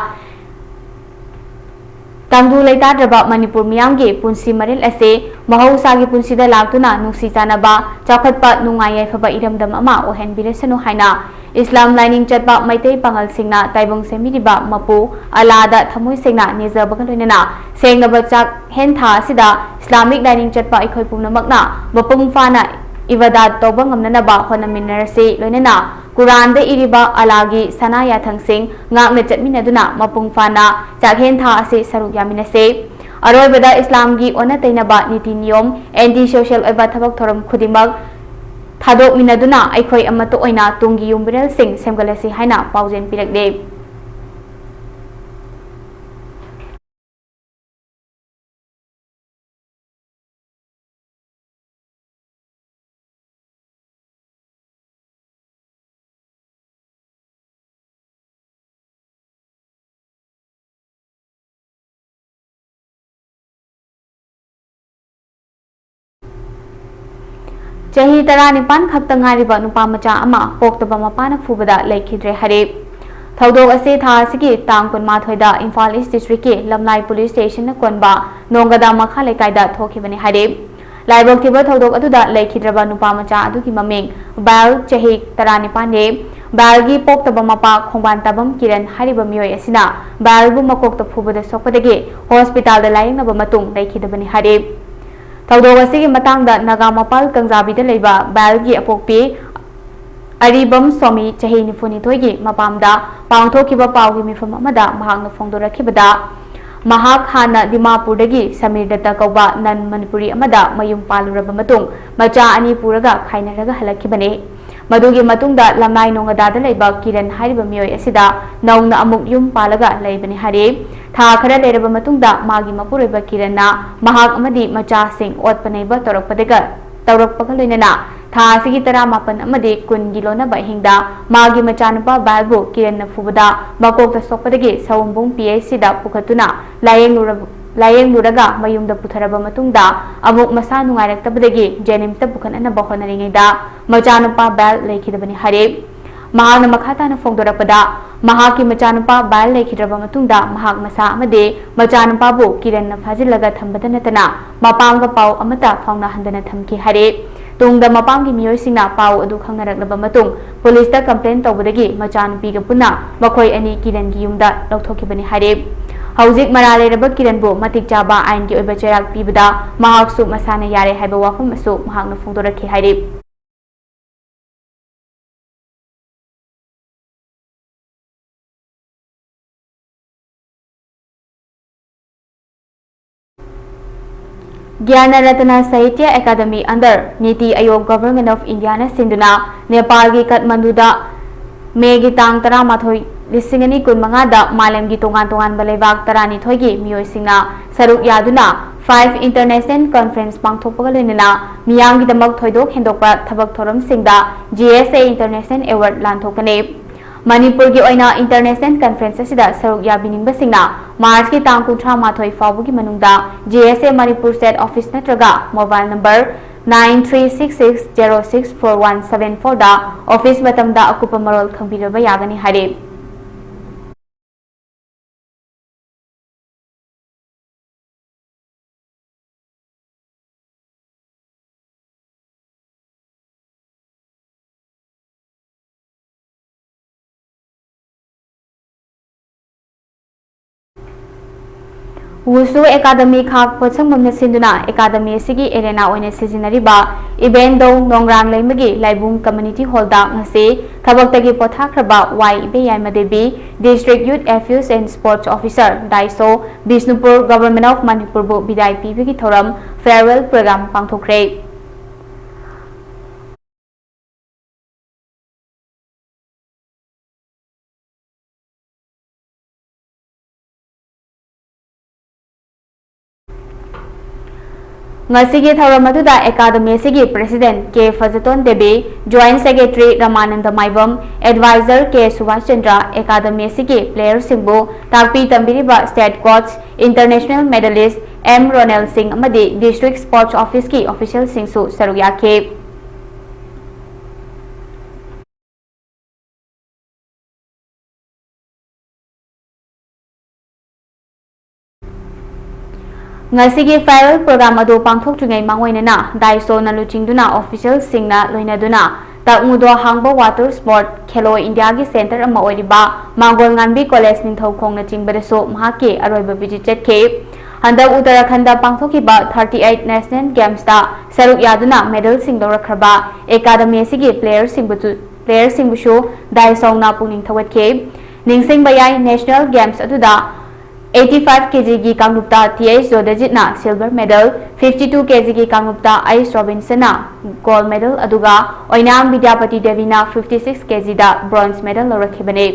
ꯇꯪꯗꯨ ꯂꯩꯇꯥꯗ꯭ꯔꯕ ꯃꯅꯤꯄꯨꯔ ꯃꯤꯌꯥꯝꯒꯤ ꯄꯨꯟꯁꯤ ꯃꯔꯤꯜ ꯑꯁꯤ ꯃꯍꯧꯁꯥꯒꯤ ꯄꯨꯟꯁꯤꯗ ꯂꯥꯛꯇꯨꯅ ꯅꯨꯡꯁꯤ ꯆꯥꯟꯅꯕ, ꯆꯥꯎꯈꯠꯄ, ꯅꯨꯡꯉꯥꯏ ꯌꯥꯏꯐꯕ ꯏꯔꯝꯗꯝ ꯑꯃ ꯑꯣꯏꯍꯟꯕꯤꯔꯁꯅꯨ ꯍꯥꯏꯅ ꯏꯁꯂꯥꯝ ꯂꯥꯏꯅꯤꯡ ꯆꯠꯄ ꯃꯩꯇꯩ ꯄꯥꯉꯜꯁꯤꯡꯅ ꯇꯥꯏꯕꯪ ꯁꯦꯝꯕꯤꯔꯤꯕ ꯃꯄꯨ ꯑꯂꯥꯗ ꯊꯃꯣꯏ ꯁꯦꯡꯅ ꯅꯤꯖꯕꯒ ꯂꯣꯏꯅꯅ ꯁꯦꯡꯂꯕ ꯆꯥꯛꯍꯦꯟ ꯊꯥ ꯑꯁꯤꯗ ꯏꯁꯂꯥꯃꯤꯛ ꯂꯥꯏꯅꯤꯡ ꯆꯠꯄ ꯑꯩꯈꯣꯏ ꯄꯨꯝꯅꯃꯛꯅ ꯃꯄꯨꯡ ꯐꯥꯅ ꯏꯕꯥꯗꯥꯠ ꯇꯧꯕ ꯉꯝꯅꯅꯕ ꯍꯣꯠꯅꯃꯤꯟꯅꯔꯁꯤ꯫ ꯂꯣꯏꯅꯅ ꯀꯨꯔꯥꯟꯗ ꯏꯔꯤꯕ ꯑꯂꯥꯒꯤ ꯁꯅꯥ ꯌꯥꯊꯪꯁꯤꯡ ꯉꯥꯛꯅ ꯆꯠꯃꯤꯟꯅꯗꯨꯅ ꯃꯄꯨꯡ ꯐꯥꯅ ꯆꯥꯛꯍꯦꯟ ꯊꯥ ꯑꯁꯤ ꯁꯔꯨꯛ ꯌꯥꯃꯤꯟꯅꯁꯤ꯫ ꯑꯔꯣꯏꯕꯗ ꯏꯁꯂꯥꯝꯒꯤ ꯑꯣꯟꯅ ꯇꯩꯅꯕ ꯅꯤꯇꯤ ꯅꯤꯌꯣꯝ, ꯑꯦꯟꯇꯤ ꯁꯣꯁꯤꯌꯦꯜ ꯑꯣꯏꯕ ꯊꯕꯛ ꯊꯧꯔꯝ ꯈꯨꯗꯤꯡꯃꯛ ꯊꯥꯗꯣꯛꯃꯤꯟꯅꯗꯨꯅ ꯑꯩꯈꯣꯏ ꯑꯃꯠꯇ ꯑꯣꯏꯅ ꯇꯨꯡꯒꯤ ꯌꯨꯝꯕꯤꯔꯦꯜꯁꯤꯡ ꯁꯦꯝꯒꯠꯂꯁꯤ ꯍꯥꯏꯅ ꯄꯥꯎꯖꯦꯜ ꯄꯤꯔꯛꯂꯦ꯫ ꯆꯍꯤ ꯇꯔꯥꯅꯤꯄꯥꯟ ꯈꯛꯇ ꯉꯥꯏꯔꯤꯕ ꯅꯨꯄꯥ ꯃꯆꯥ ꯑꯃ ꯄꯣꯛꯇꯕ ꯃꯄꯥꯅ ꯐꯨꯕꯗ ꯂꯩꯈꯤꯗ꯭ꯔꯦ ꯍꯥꯏꯔꯦ꯫ ꯊꯧꯗꯣꯛ ꯑꯁꯤ ꯊꯥ ꯑꯁꯤꯒꯤ ꯇꯥꯡ ꯀꯨꯟꯃꯥꯊꯣꯏꯗ ꯏꯝꯐꯥꯜ ꯏꯁ ꯗꯤꯁꯇ꯭ꯔꯤꯛꯀꯤ ꯂꯝꯂꯥꯏ ꯄꯨꯂꯤꯁ ꯁ꯭ꯇꯦꯁꯟꯅ ꯀꯣꯟꯕ ꯅꯣꯡꯒꯗꯥ ꯃꯈꯥ ꯂꯩꯀꯥꯏꯗ ꯊꯣꯛꯈꯤꯕꯅꯤ ꯍꯥꯏꯔꯦ꯫ ꯂꯥꯏꯕꯛ ꯊꯤꯕ ꯊꯧꯗꯣꯛ ꯑꯗꯨꯗ ꯂꯩꯈꯤꯗ꯭ꯔꯕ ꯅꯨꯄꯥ ꯃꯆꯥ ꯑꯗꯨꯒꯤ ꯃꯃꯤꯡ ꯕꯥꯏꯜ, ꯆꯍꯤ ꯇꯔꯥꯅꯤꯄꯥꯟꯅꯤ꯫ ꯕꯥꯏꯜꯒꯤ ꯄꯣꯛꯇꯕ ꯃꯄꯥ ꯈꯣꯡꯕꯥꯟ ꯇꯥꯕꯝ ꯀꯤꯔꯟ ꯍꯥꯏꯔꯤꯕ ꯃꯤꯑꯣꯏ ꯑꯁꯤꯅ ꯕꯥꯏꯜꯕꯨ ꯃꯀꯣꯛꯇ ꯐꯨꯕꯗ ꯁꯣꯛꯄꯗꯒꯤ ꯍꯣꯁꯄꯤꯇꯥꯜꯗ ꯂꯥꯌꯦꯡꯅꯕ ꯃꯇꯨꯡ ꯂꯩꯈꯤꯗꯕꯅꯤ ꯍꯥꯏꯔꯦ꯫ ꯊꯧꯗꯣꯛ ꯑꯁꯤꯒꯤ ꯃꯇꯥꯡꯗ ꯅꯥꯒꯥ ꯃꯄꯥꯜ ꯀꯪꯖꯥꯕꯤꯗ ꯂꯩꯕ ꯕꯥꯏꯜꯒꯤ ꯑꯄꯣꯛꯄꯤ ꯑꯔꯤꯕꯝ ꯁ꯭ꯋꯥꯃꯤ, ꯆꯍꯤ ꯅꯤꯐꯨꯅꯤꯊꯣꯏꯒꯤ ꯃꯄꯥꯝꯗ ꯄꯥꯡꯊꯣꯛꯈꯤꯕ ꯄꯥꯎꯒꯤ ꯃꯤꯐꯝ ꯑꯃꯗ ꯃꯍꯥꯛꯅ ꯐꯣꯡꯗꯣꯔꯛꯈꯤꯕꯗ, ꯃꯍꯥꯛ ꯍꯥꯟꯅ ꯗꯤꯃꯥꯄꯨꯔꯗꯒꯤ ꯁꯃꯤꯔ ꯗꯠꯇ ꯀꯧꯕ ꯅꯟ ꯃꯅꯤꯄꯨꯔꯤ ꯑꯃꯗ ꯃꯌꯨꯝ ꯄꯥꯜꯂꯨꯔꯕ ꯃꯇꯨꯡ ꯃꯆꯥ ꯑꯅꯤ ꯄꯨꯔꯒ ꯈꯥꯏꯅꯔꯒ ꯍꯜꯂꯛꯈꯤꯕꯅꯤ꯫ ꯃꯗꯨꯒꯤ ꯃꯇꯨꯡꯗ ꯂꯝꯂꯥꯏ ꯅꯣꯡꯒꯗꯥꯗ ꯂꯩꯕ ꯀꯤꯔꯟ ꯍꯥꯏꯔꯤꯕ ꯃꯤꯑꯣꯏ ꯑꯁꯤꯗ ꯅꯧꯅ ꯑꯃꯨꯛ ꯌꯨꯝ ꯄꯥꯜꯂꯒ ꯂꯩꯕꯅꯤ ꯍꯥꯏꯔꯤ꯫ ꯊꯥ ꯈꯔ ꯂꯩꯔꯕ ꯃꯇꯨꯡꯗ ꯃꯥꯒꯤ ꯃꯄꯨꯔꯣꯏꯕ ꯀꯤꯔꯟꯅ ꯃꯍꯥꯛ ꯑꯃꯗꯤ ꯃꯆꯥꯁꯤꯡ ꯑꯣꯠꯄ ꯅꯩꯕ ꯇꯧꯔꯛꯄꯗꯒ, ꯇꯧꯔꯛꯄꯒ ꯂꯣꯏꯅꯅ ꯊꯥ ꯑꯁꯤꯒꯤ ꯇꯔꯥꯃꯥꯄꯟ ꯑꯃꯗꯤ ꯀꯨꯟꯒꯤ ꯂꯣꯟꯅꯕ ꯑꯍꯤꯡꯗ ꯃꯍꯥꯛꯀꯤ ꯃꯆꯥꯅꯨꯄꯥ ꯕꯥꯜꯕꯨ ꯀꯤꯔꯟꯅ ꯐꯨꯕꯗ ꯃꯀꯣꯛꯇ ꯁꯣꯛꯄꯗꯒꯤ ꯁꯋꯣꯝꯕꯨꯡ P H C ꯗ ꯄꯨꯈꯠꯇꯨꯅ ꯂꯥꯌꯦꯡꯂꯨꯔꯕ-, ꯂꯥꯌꯦꯡꯂꯨꯔꯒ ꯃꯌꯨꯝꯗ ꯄꯨꯊꯔꯕ ꯃꯇꯨꯡꯗ ꯑꯃꯨꯛ ꯃꯁꯥ ꯅꯨꯡꯉꯥꯏꯔꯛꯇꯕꯗꯒꯤ JNIMS ꯇ ꯄꯨꯈꯠꯅꯅꯕ ꯍꯣꯠꯅꯔꯤꯉꯩꯗ ꯃꯆꯥꯅꯨꯄꯥ ꯕꯥꯜ ꯂꯩꯈꯤꯗꯕꯅꯤ ꯍꯥꯏꯔꯦ꯫ ꯃꯍꯥꯛꯅ ꯃꯈꯥ ꯇꯥꯅ ꯐꯣꯡꯗꯣꯔꯛꯄꯗ, ꯃꯍꯥꯛꯀꯤ ꯃꯆꯥꯅꯨꯄꯥ ꯕꯥꯜ ꯂꯩꯈꯤꯗ꯭ꯔꯕ ꯃꯇꯨꯡꯗ ꯃꯍꯥꯛ ꯃꯁꯥ ꯑꯃꯗꯤ ꯃꯆꯥꯅꯨꯄꯥꯕꯨ ꯀꯤꯔꯟꯅ ꯐꯥꯖꯤꯜꯂꯒ ꯊꯝꯕꯗ ꯅꯠꯇꯅ ꯃꯄꯥꯝꯒ ꯄꯥꯎ ꯑꯃꯠꯇ ꯐꯥꯎꯅꯍꯟꯗꯅ ꯊꯝꯈꯤ ꯍꯥꯏꯔꯦ꯫ ꯇꯨꯡꯗ ꯃꯄꯥꯝꯒꯤ ꯃꯤꯑꯣꯏꯁꯤꯡꯅ ꯄꯥꯎ ꯑꯗꯨ ꯈꯪꯅꯔꯛꯂꯕ ꯃꯇꯨꯡ ꯄꯨꯂꯤꯁꯇ complain ꯇꯧꯕꯗꯒꯤ ꯃꯆꯥꯅꯨꯄꯤꯒ ꯄꯨꯟꯅ ꯃꯈꯣꯏ ꯑꯅꯤ ꯀꯤꯔꯟꯒꯤ ꯌꯨꯝꯗ ꯂꯧꯊꯣꯛꯈꯤꯕꯅꯤ ꯍꯥꯏꯔꯦ꯫ ꯍꯧꯖꯤꯛ ꯃꯔꯥꯜ ꯂꯩꯔꯕ ꯀꯤꯔꯟꯕꯨ ꯃꯇꯤꯛ ꯆꯥꯕ ꯑꯥꯏꯟꯒꯤ ꯑꯣꯏꯕ ꯆꯩꯔꯥꯛ ꯄꯤꯕꯗ ꯃꯍꯥꯛꯁꯨ ꯃꯁꯥꯅ ꯌꯥꯔꯦ ꯍꯥꯏꯕ ꯋꯥꯐꯝ ꯑꯃꯁꯨ ꯃꯍꯥꯛꯅ ꯐꯣꯡꯗꯣꯔꯛꯈꯤ ꯍꯥꯏꯔꯤ꯫ ꯒ꯭ꯌꯥꯅ ꯔꯇꯅ ꯁꯥꯍꯤꯇ꯭ꯌ ꯑꯦꯀꯥꯗꯃꯤ under ꯅꯤꯇꯤ ꯑꯌꯣꯒ Government of India ꯅ ꯁꯤꯟꯗꯨꯅ ꯅꯦꯄꯥꯜꯒꯤ ꯀꯥꯊꯃꯟꯗꯨꯗ ꯃꯦꯒꯤ ꯇꯥꯡ ꯇꯔꯥꯃꯥꯊꯣꯏ, ꯂꯤꯁꯤꯡ ꯑꯅꯤ ꯀꯨꯟꯃꯉꯥꯗ ꯃꯥꯂꯦꯝꯒꯤ ꯇꯣꯉꯥꯟ ꯇꯣꯉꯥꯟꯕ ꯂꯩꯕꯥꯛ ꯇꯔꯥꯅꯤꯊꯣꯏꯒꯤ ꯃꯤꯑꯣꯏꯁꯤꯡꯅ ꯁꯔꯨꯛ ꯌꯥꯗꯨꯅ five International Conference ꯄꯥꯡꯊꯣꯛꯄꯒ ꯂꯣꯏꯅꯅ ꯃꯤꯌꯥꯝꯒꯤꯗꯃꯛ ꯊꯣꯏꯗꯣꯛ ꯍꯦꯟꯗꯣꯛꯄ ꯊꯕꯛ ꯊꯧꯔꯝꯁꯤꯡꯗ G S A International Award ꯂꯥꯟꯊꯣꯛꯀꯅꯤ꯫ ꯃꯅꯤꯄꯨꯔꯒꯤ ꯑꯣꯏꯅ International Conference ꯑꯁꯤꯗ ꯁꯔꯨꯛ ꯌꯥꯕꯤꯅꯤꯡꯕꯁꯤꯡꯅ March ꯀꯤ ꯇꯥꯡ ꯀꯨꯟꯊ꯭ꯔꯥ ꯃꯥꯊꯣꯏ ꯐꯥꯎꯕꯒꯤ ꯃꯅꯨꯡꯗ G S A Manipur State Office ꯅꯠꯇ꯭ꯔꯒ mobile number nine three six six zero six four one seven four ꯗ office ꯃꯇꯝꯗ ꯑꯀꯨꯞꯄ ꯃꯔꯣꯜ ꯈꯪꯕꯤꯔꯕ ꯌꯥꯒꯅꯤ ꯍꯥꯏꯔꯤ꯫ ꯋꯨꯁꯨ ꯑꯦꯀꯥꯗꯃꯤ ꯈꯥꯛ ꯄꯣꯠꯁꯪꯕꯝꯅ ꯁꯤꯟꯗꯨꯅ ꯑꯦꯀꯥꯗꯃꯤ ꯑꯁꯤꯒꯤ arena ꯑꯣꯏꯅ ꯁꯤꯖꯤꯟꯅꯔꯤꯕ ꯏꯕꯦꯟꯗꯧ ꯅꯣꯡꯒ꯭ꯔꯥꯡ ꯂꯩꯃꯒꯤ ꯂꯥꯏꯕꯨꯡ community hall ꯗ ꯉꯁꯤ ꯊꯕꯛꯇꯒꯤ ꯄꯣꯊꯥꯈ꯭ꯔꯕ ꯋꯥꯏ ꯏꯕꯦꯌꯥꯏꯃ Devi, District Youth Affairs and Sports Officer, ꯗꯥꯏꯁꯣ, Bishnupur Government of ꯃꯅꯤꯄꯨꯔꯕꯨ ꯕꯤꯗꯥꯏ ꯄꯤꯕꯒꯤ ꯊꯧꯔꯝ, farewell program, ꯄꯥꯡꯊꯣꯛꯈ꯭ꯔꯦ꯫ ꯉꯁꯤꯒꯤ ꯊꯧꯔꯝ ꯑꯗꯨꯗ ꯑꯦꯀꯥꯗꯃꯤ ꯑꯁꯤꯒꯤ president K Phajaton Devi, joint secretary Ramananda Maibam, advisor K ꯁꯨꯕꯥꯁ ꯆꯟꯗ꯭ꯔ, ꯑꯦꯀꯥꯗꯃꯤ ꯑꯁꯤꯒꯤ ꯄ꯭ꯂꯦꯌꯔꯁꯤꯡꯕꯨ ꯇꯥꯛꯄꯤ ꯇꯝꯕꯤꯔꯤꯕ state coach, international medallist M Ronel Singh ꯑꯃꯗꯤ ꯗꯤꯁꯇ꯭ꯔꯤꯛ ꯁ꯭ꯄꯣꯔꯠꯁ ꯑꯣꯐꯤꯁꯀꯤ ꯑꯣꯐꯤꯁꯤꯌꯦꯜꯁꯤꯡꯁꯨ ꯁꯔꯨꯛ ꯌꯥꯈꯤ꯫ ꯉꯁꯤꯒꯤ ꯐꯦꯌꯔꯋꯦꯜ ꯄ꯭ꯔꯣꯒ꯭ꯔꯥꯝ ꯑꯗꯨ ꯄꯥꯡꯊꯣꯛꯇ꯭ꯔꯤꯉꯩ ꯃꯥꯡꯑꯣꯏꯅꯅ ꯗꯥꯏꯁꯣꯅ ꯂꯨꯆꯤꯡꯗꯨꯅ ꯑꯣꯐꯤꯁꯤꯌꯦꯜꯁꯤꯡꯅ ꯂꯣꯏꯅꯗꯨꯅ ꯇꯛꯃꯨꯗꯣ ꯍꯥꯡꯕ ꯋꯥꯇꯔ ꯁ꯭ꯄꯣꯔꯠ ꯈꯦꯂꯣ ꯏꯟꯗꯤꯌꯥꯒꯤ ꯁꯦꯟꯇꯔ ꯑꯃ ꯑꯣꯏꯔꯤꯕ ꯃꯥꯡꯒꯣꯜ ꯉꯥꯟꯕꯤ ꯀꯣꯂꯦꯖ ꯅꯤꯡꯊꯧꯈꯣꯡꯅꯆꯤꯡꯕꯗꯁꯨ ꯃꯍꯥꯛꯀꯤ ꯑꯔꯣꯏꯕ ꯚꯤꯖꯤꯠ ꯆꯠꯈꯤ꯫ ꯍꯟꯗꯛ ꯎꯠꯇꯔꯥꯈꯟꯗ ꯄꯥꯡꯊꯣꯛꯈꯤꯕ ꯊꯥꯔꯇꯤ ꯑꯩꯠ ꯅꯦꯁꯅꯦꯜ ꯒꯦꯝꯁꯇ ꯁꯔꯨꯛ ꯌꯥꯗꯨꯅ ꯃꯦꯗꯜꯁꯤꯡ ꯂꯧꯔꯛꯈ꯭ꯔꯕ ꯑꯦꯀꯥꯗꯃꯤ ꯑꯁꯤꯒꯤ ꯄ꯭ꯂꯦꯌꯔꯁꯤꯡꯕꯨꯁꯨ ꯄ꯭ꯂꯦꯌꯔꯁꯤꯡꯕꯨꯁꯨ ꯗꯥꯏꯁꯣꯡꯅ ꯄꯨꯛꯅꯤꯡ ꯊꯧꯒꯠꯈꯤ꯫ ꯅꯤꯡꯁꯤꯡꯕ ꯌꯥꯏ, ꯅꯦꯁꯅꯦꯜ ꯒꯦꯝꯁ ꯑꯗꯨꯗ ꯑꯩꯠꯇꯤ ꯐꯥꯏꯚ ꯀꯦꯖꯤꯒꯤ ꯀꯥꯡꯂꯨꯞꯇ ꯇꯤ ꯑꯩꯆ ꯖꯣꯗꯖꯤꯠꯅ ꯁꯤꯜꯚꯔ ꯃꯦꯗꯜ, ꯐꯤꯐꯇꯤ ꯇꯨ ꯀꯦꯖꯤꯒꯤ ꯀꯥꯡꯂꯨꯞꯇ ꯑꯩꯆ ꯔꯣꯕꯤꯟꯁꯟꯅ ꯒꯣꯜꯗ ꯃꯦꯗꯜ, ꯑꯗꯨꯒ ꯑꯣꯏꯅꯥꯝ ꯕꯤꯗ꯭ꯌꯥꯄꯇꯤ ꯗꯦꯕꯤꯅ ꯐꯤꯐꯇꯤ ꯁꯤꯛꯁ ꯀꯦꯖꯤꯗ ꯕ꯭ꯔꯣꯟꯖ ꯃꯦꯗꯜ ꯂꯧꯔꯛꯈꯤꯕꯅꯤ꯫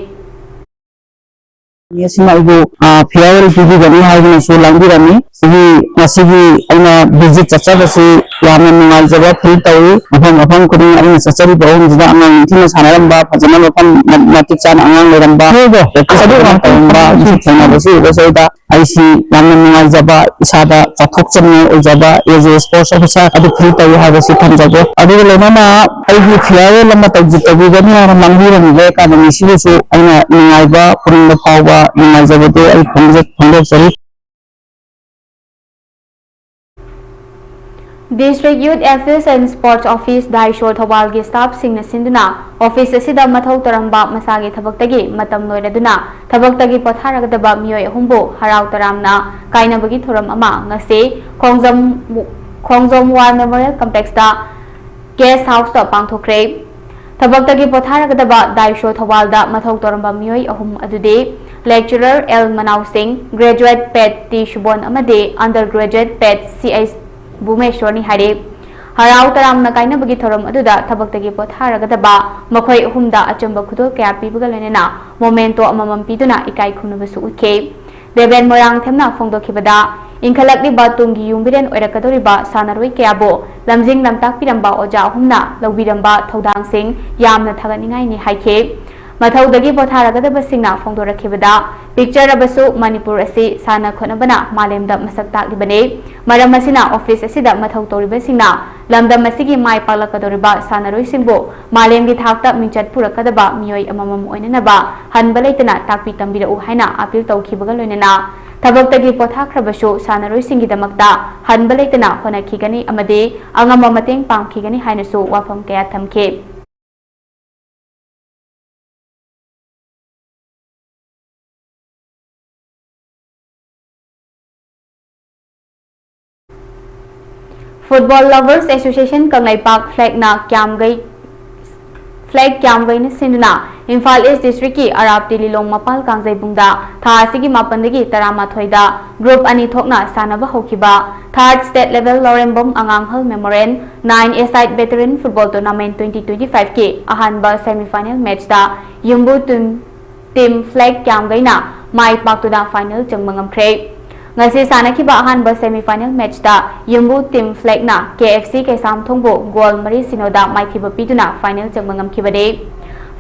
ꯑꯁꯤꯅ ꯑꯩꯕꯨ, ꯑ, ꯐꯤꯌꯥꯔꯋꯦꯜ ꯄꯤꯕꯤꯒꯅꯤ ꯍꯥꯏꯗꯨꯅꯁꯨ ꯂꯥꯡꯕꯤꯔꯝꯃꯤ꯫ ꯁꯤꯒꯤ, ꯉꯁꯤꯒꯤ ꯑꯩꯅ ꯚꯤꯖꯤꯠ ꯆꯠꯆꯕꯁꯤ ꯌꯥꯝꯅ ꯅꯨꯡꯉꯥꯏꯖꯕ ꯐꯤꯜ ꯇꯧꯏ꯫ ꯃꯐꯝ, ꯃꯐꯝ ꯈꯨꯗꯤꯡ ꯑꯩꯅ ꯆꯠꯆꯔꯤꯕ ꯑꯍꯨꯝꯁꯤꯗ ꯑꯉꯥꯡ ꯅꯤꯡꯊꯤꯅ ꯁꯥꯟꯅꯔꯝꯕ, ꯐꯖꯅ ꯃꯐꯝ ꯃ-, ꯃꯇꯤꯛ ꯆꯥꯅ ꯑꯉꯥꯡ ꯂꯩꯔꯝꯕ, ꯍꯣꯏ, ꯍꯣꯏ꯫ ꯄ꯭ꯔꯦꯛꯇꯤꯁ ꯑꯗꯨ ꯐꯖꯅ ꯉꯥꯛꯇꯪ ꯇꯧꯔꯝꯕ, ꯉꯥꯛꯇꯪ ꯁꯤ ꯊꯦꯡꯅꯕꯁꯤ ꯎꯕꯁꯤꯗ ꯑꯩꯁꯤ ꯌꯥꯝꯅ ꯅꯨꯡꯉꯥꯏꯖꯕ, ꯏꯁꯥꯗ ꯆꯥꯎꯊꯣꯛꯆꯅꯤꯡꯉꯥꯏ ꯑꯣꯏꯖꯕ, as a sports officer ꯑꯗꯨ ꯐꯤꯜ ꯇꯧꯏ ꯍꯥꯏꯕꯁꯤ ꯊꯝꯖꯒꯦ꯫ ꯑꯗꯨꯒ ꯂꯣꯏꯅꯅ ꯑꯩꯒꯤ ꯐꯤꯌꯥꯔꯋꯦꯜ ꯑꯃ ꯇꯧꯖ-, ꯇꯧꯕꯤꯒꯅꯤ ꯍꯥꯏꯅ ꯂꯥꯡꯕꯤꯔꯝꯂꯤꯕ ꯑꯦꯀꯥꯗꯃꯤꯁꯤꯕꯨꯁꯨ ꯑꯩꯅ ꯅꯨꯡꯉꯥꯏꯕ, ꯄꯨꯛꯅꯤꯡꯗ ꯐꯥꯎꯕ ꯅꯨꯡꯉꯥꯏꯖꯕꯗꯨ ꯑꯩ ꯐꯣꯡꯗꯣꯛ-, ꯐꯣꯡꯗꯣꯛꯆꯔꯤ꯫ District Youth Affairs and Sports Office, ꯗꯥꯏꯁꯣ ꯊꯧꯕꯥꯜꯒꯤ ꯁ꯭ꯇꯥꯐꯁꯤꯡꯅ ꯁꯤꯟꯗꯨꯅ ꯑꯣꯐꯤꯁ ꯑꯁꯤꯗ ꯃꯊꯧ ꯇꯧꯔꯝꯕ ꯃꯁꯥꯒꯤ ꯊꯕꯛꯇꯒꯤ ꯃꯇꯝ ꯂꯣꯏꯔꯗꯨꯅ ꯊꯕꯛꯇꯒꯤ ꯄꯣꯊꯥꯔꯒꯗꯕ ꯃꯤꯑꯣꯏ ꯑꯍꯨꯝꯕꯨ ꯍꯔꯥꯎ ꯇꯔꯥꯝꯅ ꯀꯥꯏꯅꯕꯒꯤ ꯊꯧꯔꯝ ꯑꯃ ꯉꯁꯤ ꯈꯣꯡꯖꯣꯝ, ꯈꯣꯡꯖꯣꯝ War Memorial Complexꯇ ꯒꯦꯁ ꯍꯥꯎꯁꯇ ꯄꯥꯡꯊꯣꯛꯈ꯭ꯔꯦ꯫ ꯊꯕꯛꯇꯒꯤ ꯄꯣꯊꯥꯔꯒꯗꯕ ꯗꯥꯏꯁꯣ ꯊꯧꯕꯥꯜꯗ ꯃꯊꯧ ꯇꯧꯔꯝꯕ ꯃꯤꯑꯣꯏ ꯑꯍꯨꯝ ꯑꯗꯨꯗꯤ ꯂꯦꯛꯆꯔꯔ ꯑꯦꯜ ꯃꯅꯥꯎ ꯁꯤꯡ, ꯒ꯭ꯔꯦꯖꯨꯑꯦꯠ ꯄꯦꯠ ꯇꯤ ꯁꯨꯕꯣꯟ ꯑꯃꯗꯤ ꯑꯟꯗꯔ ꯒ꯭ꯔꯦꯖꯨꯑꯦꯠ ꯄꯦꯠ ꯁꯤ ꯑꯩꯆ ꯚꯨꯃꯦꯁꯣꯔꯅꯤ ꯍꯥꯏꯔꯤ꯫ ꯍꯔꯥꯎ ꯇꯔꯥꯝꯅ ꯀꯥꯏꯅꯕꯒꯤ ꯊꯧꯔꯝ ꯑꯗꯨꯗ ꯊꯕꯛꯇꯒꯤ ꯄꯣꯊꯥꯔꯒꯗꯕ ꯃꯈꯣꯏ ꯑꯍꯨꯝꯗ ꯑꯆꯝꯕ ꯈꯨꯗꯣꯜ ꯀꯌꯥ ꯄꯤꯕꯒ ꯂꯣꯏꯅꯅ ꯃꯣꯃꯦꯟꯇꯣ ꯑꯃꯃꯝ ꯄꯤꯗꯨꯅ ꯏꯀꯥꯏ ꯈꯨꯝꯅꯕꯁꯨ ꯎꯠꯈꯤ꯫ ꯗꯦꯕꯦꯟ ꯃꯣꯏꯔꯥꯡꯊꯦꯝꯅ ꯐꯣꯡꯗꯣꯛꯈꯤꯕꯗ, ꯏꯟꯈꯠꯂꯛꯂꯤꯕ ꯇꯨꯡꯒꯤ ꯌꯨꯝꯕꯤꯔꯦꯟ ꯑꯣꯏꯔꯛꯀꯗꯧꯔꯤꯕ ꯁꯥꯟꯅꯔꯣꯏ ꯀꯌꯥꯕꯨ ꯂꯝꯖꯤꯡ ꯂꯝꯇꯥꯛꯄꯤꯔꯝꯕ ꯑꯣꯖꯥ ꯑꯍꯨꯝꯅ ꯂꯧꯕꯤꯔꯝꯕ ꯊꯧꯗꯥꯡꯁꯤꯡ ꯌꯥꯝꯅ ꯊꯥꯒꯠꯅꯤꯡꯉꯥꯏꯅꯤ ꯍꯥꯏꯈꯤ꯫ ꯃꯊꯧꯗꯒꯤ ꯄꯣꯊꯥꯔꯒꯗꯕꯁꯤꯡꯅ ꯐꯣꯡꯗꯣꯔꯛꯈꯤꯕꯗ, ꯄꯤꯛꯆꯔꯕꯁꯨ ꯃꯅꯤꯄꯨꯔ ꯑꯁꯤ ꯁꯥꯟꯅ ꯈꯣꯠꯅꯕꯅ ꯃꯥꯂꯦꯝꯗ ꯃꯁꯛ ꯇꯥꯛꯂꯤꯕꯅꯤ꯫ ꯃꯔꯝ ꯑꯁꯤꯅ, ꯑꯣꯐꯤꯁ ꯑꯁꯤꯗ ꯃꯊꯧ ꯇꯧꯔꯤꯕꯁꯤꯡꯅ ꯂꯝꯗꯝ ꯑꯁꯤꯒꯤ ꯃꯥꯏ ꯄꯥꯛꯂꯛꯀꯗꯧꯔꯤꯕ ꯁꯥꯟꯅꯔꯣꯏꯁꯤꯡꯕꯨ ꯃꯥꯂꯦꯝꯒꯤ ꯊꯥꯛꯇ ꯃꯤꯡꯆꯠ ꯄꯨꯔꯛꯀꯗꯕ ꯃꯤꯑꯣꯏ ꯑꯃꯃꯝ ꯑꯣꯏꯅꯅꯕ ꯍꯟꯕ ꯂꯩꯇꯅ ꯇꯥꯛꯄꯤ ꯇꯝꯕꯤꯔꯛꯎ ꯍꯥꯏꯅ ꯑꯄꯤꯜ ꯇꯧꯈꯤꯕꯒ ꯂꯣꯏꯅꯅ, ꯊꯕꯛꯇꯒꯤ ꯄꯣꯊꯥꯈ꯭ꯔꯕꯁꯨ ꯁꯥꯟꯅꯔꯣꯏꯁꯤꯡꯒꯤꯗꯃꯛꯇ ꯍꯟꯕ ꯂꯩꯇꯅ ꯍꯣꯠꯅꯈꯤꯒꯅꯤ ꯑꯃꯗꯤ ꯑꯉꯝꯕ ꯃꯇꯦꯡ ꯄꯥꯡꯈꯤꯒꯅꯤ ꯍꯥꯏꯅꯁꯨ ꯋꯥꯐꯝ ꯀꯌꯥ ꯊꯝꯈꯤ꯫ Football Lovers Association ꯀꯪꯂꯩꯄꯥꯛ ꯐ꯭ꯂꯦꯛꯅ ꯀ꯭ꯌꯥꯝꯒꯩ, ꯐ꯭ꯂꯦꯛ ꯀ꯭ꯌꯥꯝꯒꯩꯅ ꯁꯤꯟꯗꯨꯅ ꯏꯝꯐꯥꯜ ꯏꯁ ꯗꯤꯁꯇ꯭ꯔꯤꯛꯀꯤ ꯑꯔꯥꯞꯇꯤ ꯂꯤꯂꯣꯡ ꯃꯄꯥꯜ ꯀꯥꯡꯖꯩꯕꯨꯡꯗ ꯊꯥ ꯑꯁꯤꯒꯤ ꯃꯥꯄꯟꯗꯒꯤ ꯇꯔꯥꯃꯥꯊꯣꯏꯗ ꯒ꯭ꯔꯨꯞ ꯑꯅꯤ ꯊꯣꯛꯅ ꯁꯥꯟꯅꯕ ꯍꯧꯈꯤꯕ Third State Level Laurembam ꯑꯉꯥꯡꯍꯜ Memorial Nine A Side Veteran Football Tournament twenty twenty-five ꯀꯤ ꯑꯍꯥꯟꯕ semi final match ꯇ ꯌꯨꯝꯕꯨ ꯇꯤꯝ, ꯇꯤꯝ ꯐ꯭ꯂꯦꯛ ꯀ꯭ꯌꯥꯝꯒꯩꯅ ꯃꯥꯏ ꯄꯥꯛꯇꯨꯅ final ꯆꯪꯕ ꯉꯝꯈ꯭ꯔꯦ꯫ ꯉꯁꯤ ꯁꯥꯟꯅꯈꯤꯕ ꯑꯍꯥꯟꯕ semi final match ꯇ ꯌꯨꯝꯕꯨ ꯇꯤꯝ ꯐ꯭ꯂꯦꯛꯅ K F C ꯀꯩꯁꯥꯝꯊꯣꯡꯕꯨ ꯒꯣꯜ ꯃꯔꯤ ꯁꯤꯅꯣꯗ ꯃꯥꯏꯊꯤꯕ ꯄꯤꯗꯨꯅ final ꯆꯪꯕ ꯉꯝꯈꯤꯕꯅꯤ꯫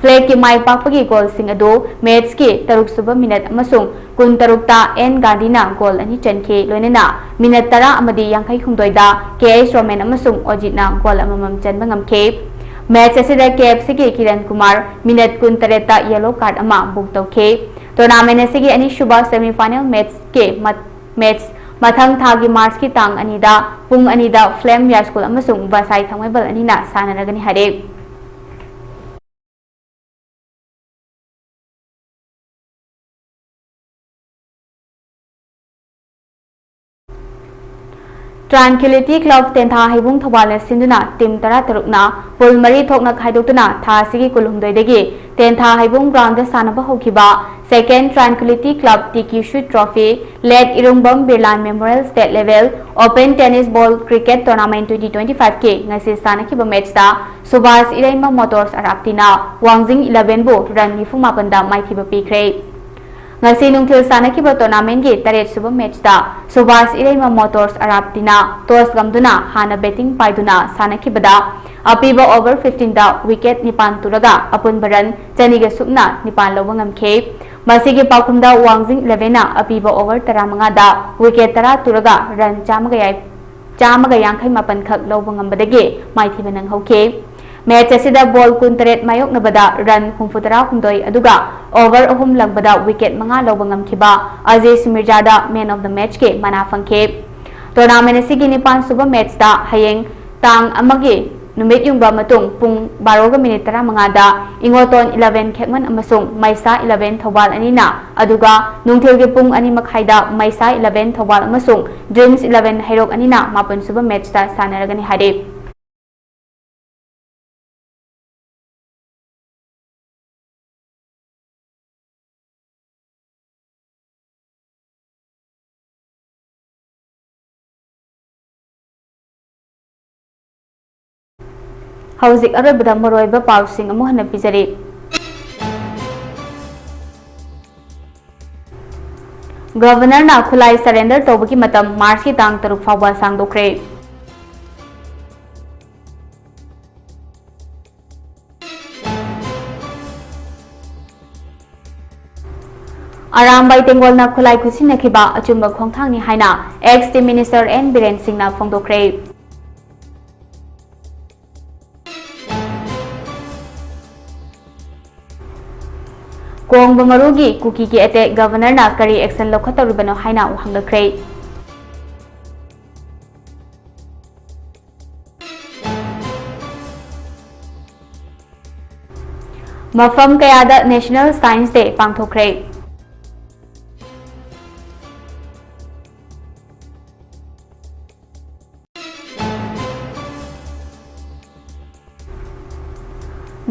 ꯐ꯭ꯂꯦꯛꯀꯤ ꯃꯥꯏ ꯄꯥꯛꯄꯒꯤ ꯒꯣꯜꯁꯤꯡ ꯑꯗꯨ match ꯀꯤ ꯇꯔꯨꯛ ꯁꯨꯕ minute ꯑꯃꯁꯨꯡ ꯀꯨꯟꯇꯔꯨꯛꯇ ꯑꯦꯟ ꯒꯥꯟꯙꯤꯅ ꯒꯣꯜ ꯑꯅꯤ ꯆꯟꯈꯤ꯫ ꯂꯣꯏꯅꯅ minute ꯇꯔꯥ ꯑꯃꯗꯤ ꯌꯥꯡꯈꯩ ꯍꯨꯝꯗꯣꯏꯗ ꯀꯦ ꯑꯩꯆ ꯔꯣꯃꯦꯟ ꯑꯃꯁꯨꯡ ꯑꯣꯖꯤꯠꯅ ꯒꯣꯜ ꯑꯃꯃꯝ ꯆꯟꯕ ꯉꯝꯈꯤ꯫ Match ꯑꯁꯤꯗ K F C ꯒꯤ Kiran Kumar minute ꯀꯨꯟꯇꯔꯦꯠꯇ yellow card ꯑꯃ book ꯇꯧꯈꯤ꯫ Tournament ꯑꯁꯤꯒꯤ ꯑꯅꯤꯁꯨꯕ semi final match ꯀꯤ ꯃ-, match ꯃꯊꯪ ꯊꯥꯒꯤ March ꯀꯤ ꯇꯥꯡ ꯑꯅꯤꯗ ꯄꯨꯡ ꯑꯅꯤꯗ Flame High School ꯑꯃꯁꯨꯡ ꯕꯁꯥꯏ ꯊꯥꯡꯃꯩꯕꯟ ꯑꯅꯤꯅ ꯁꯥꯟꯅꯔꯒꯅꯤ ꯍꯥꯏꯔꯦ꯫ Tranquility Club ꯇꯦꯟꯊꯥ ꯍꯩꯕꯨꯡ ꯊꯧꯕꯥꯜꯅ ꯁꯤꯟꯗꯨꯅ ꯇꯤꯝ ꯇꯔꯥꯇꯔꯨꯛꯅ ꯄꯨꯜ ꯃꯔꯤ ꯊꯣꯛꯅ ꯈꯥꯏꯗꯣꯛꯇꯨꯅ ꯊꯥ ꯑꯁꯤꯒꯤ ꯀꯨꯟꯍꯨꯝꯗꯣꯏꯗꯒꯤ ꯇꯦꯟꯊꯥ ꯍꯩꯕꯨꯡ ꯒ꯭ꯔꯥꯎꯟꯗ ꯁꯥꯟꯅꯕ ꯍꯧꯈꯤꯕ Second Tranquility Club T Q Shu Trophy Late ꯏꯔꯨꯡꯕꯝ ꯕꯤꯔꯂꯥꯟ Memorial State Level Open Tennis Ball Cricket Tournament twenty twenty-five ꯀꯤ ꯉꯁꯤ ꯁꯥꯟꯅꯈꯤꯕ match ꯇ ꯁꯨꯕꯥꯁ ꯏꯔꯩꯃ Motors ꯑꯔꯥꯞꯇꯤꯅ ꯋꯥꯡꯖꯤꯡ eleven ꯕꯨ run ꯅꯤꯐꯨ ꯃꯥꯄꯟꯗ ꯃꯥꯏꯊꯤꯕ ꯄꯤꯈ꯭ꯔꯦ꯫ ꯉꯁꯤ ꯅꯨꯡꯊꯤꯜ ꯁꯥꯟꯅꯈꯤꯕ tournamentꯀꯤ ꯇꯔꯦꯠ ꯁꯨꯕ matchꯇ ꯁꯨꯕꯥꯁ ꯏꯔꯩꯃ Motors ꯑꯔꯥꯞꯇꯤꯅ toss ꯉꯝꯗꯨꯅ ꯍꯥꯟꯅ batting ꯄꯥꯏꯗꯨꯅ ꯁꯥꯟꯅꯈꯤꯕꯗ ꯑꯄꯤꯕ over fifteenꯗ wicket ꯅꯤꯄꯥꯟ ꯇꯨꯔꯒ ꯑꯄꯨꯟꯕ run ꯆꯅꯤꯒ ꯁꯨꯞꯅ ꯅꯤꯄꯥꯟ ꯂꯧꯕ ꯉꯝꯈꯤ꯫ ꯃꯁꯤꯒꯤ ꯄꯥꯎꯈꯨꯝꯗ ꯋꯥꯡꯖꯤꯡ elevenꯅ ꯑꯄꯤꯕ over ꯇꯔꯥꯃꯉꯥꯗ wicket ꯇꯔꯥ ꯇꯨꯔꯒ run ꯆꯥꯝꯃꯒ ꯌꯥꯏ-, ꯆꯥꯝꯃꯒ ꯌꯥꯡꯈꯩ ꯃꯥꯄꯟ ꯈꯛ ꯂꯧꯕ ꯉꯝꯕꯗꯒꯤ ꯃꯥꯏꯊꯤꯕ ꯅꯪꯍꯧꯈꯤ꯫ Match ꯑꯁꯤꯗ ball ꯀꯨꯟꯇꯔꯦꯠ ꯃꯥꯌꯣꯛꯅꯕꯗ run ꯍꯨꯝꯐꯨꯇꯔꯥ ꯍꯨꯝꯗꯣꯏ, ꯑꯗꯨꯒ over ꯑꯍꯨꯝ ꯂꯪꯕꯗ wicket ꯃꯉꯥ ꯂꯧꯕ ꯉꯝꯈꯤꯕ ꯑꯖꯤꯖ ꯃꯤꯔꯖꯥꯗ man of the matchꯀꯤ ꯃꯅꯥ ꯐꯪꯈꯤ꯫ Tournament ꯑꯁꯤꯒꯤ ꯅꯤꯄꯥꯟ ꯁꯨꯕ matchꯇ ꯍꯌꯦꯡ ꯇꯥꯡ ꯑꯃꯒꯤ ꯅꯨꯃꯤꯠ ꯌꯨꯡꯕ ꯃꯇꯨꯡ ꯄꯨꯡ ꯕꯥꯔꯣꯒ minute ꯇꯔꯥꯃꯉꯥꯗ ꯏꯉꯣꯇꯣꯟ eleven ꯈꯦꯛꯃꯟ ꯑꯃꯁꯨꯡ ꯃꯩꯁꯥ eleven ꯊꯧꯕꯥꯜ ꯑꯅꯤꯅ, ꯑꯗꯨꯒ ꯅꯨꯡꯊꯤꯜꯒꯤ ꯄꯨꯡ ꯑꯅꯤ ꯃꯈꯥꯏꯗ ꯃꯩꯁꯥ eleven ꯊꯧꯕꯥꯜ ꯑꯃꯁꯨꯡ Dreams eleven ꯍꯩꯔꯣꯛ ꯑꯅꯤꯅ ꯃꯥꯄꯟ ꯁꯨꯕ matchꯇ ꯁꯥꯟꯅꯔꯒꯅꯤ ꯍꯥꯏꯔꯤ꯫ ꯍꯧꯖꯤꯛ ꯑꯔꯣꯏꯕꯗ ꯃꯔꯨꯑꯣꯏꯕ ꯄꯥꯎꯁꯤꯡ ꯑꯃꯨꯛ ꯍꯟꯅ ꯄꯤꯖꯔꯤ꯫ Governorꯅ ꯈꯨꯠꯂꯥꯏ surrender ꯇꯧꯕꯒꯤ ꯃꯇꯝ Marchꯀꯤ ꯇꯥꯡ ꯇꯔꯨꯛ ꯐꯥꯎꯕ ꯁꯥꯡꯗꯣꯛꯈ꯭ꯔꯦ꯫ ꯑꯔꯥꯝꯕꯥꯏ ꯇꯦꯡꯒꯣꯜꯅ ꯈꯨꯠꯂꯥꯏ ꯈꯨꯠꯁꯤꯟꯅꯈꯤꯕ ꯑꯆꯨꯝꯕ ꯈꯣꯡꯊꯥꯡꯅꯤ ꯍꯥꯏꯅ ex Chief Minister N Biren ꯁꯤꯡꯅ ꯐꯣꯡꯗꯣꯛꯈ꯭ꯔꯦ꯫ ꯀꯣꯡꯕ ꯃꯔꯨꯒꯤ ꯀꯨꯀꯤꯒꯤ attack, Governorꯅ ꯀꯔꯤ action ꯂꯧꯈꯠꯇꯧꯔꯤꯕꯅꯣ ꯍꯥꯏꯅ ꯍꯪꯂꯛꯈ꯭ꯔꯦ꯫ ꯃꯐꯝ ꯀꯌꯥꯗ National Science Day ꯄꯥꯡꯊꯣꯛꯈ꯭ꯔꯦ꯫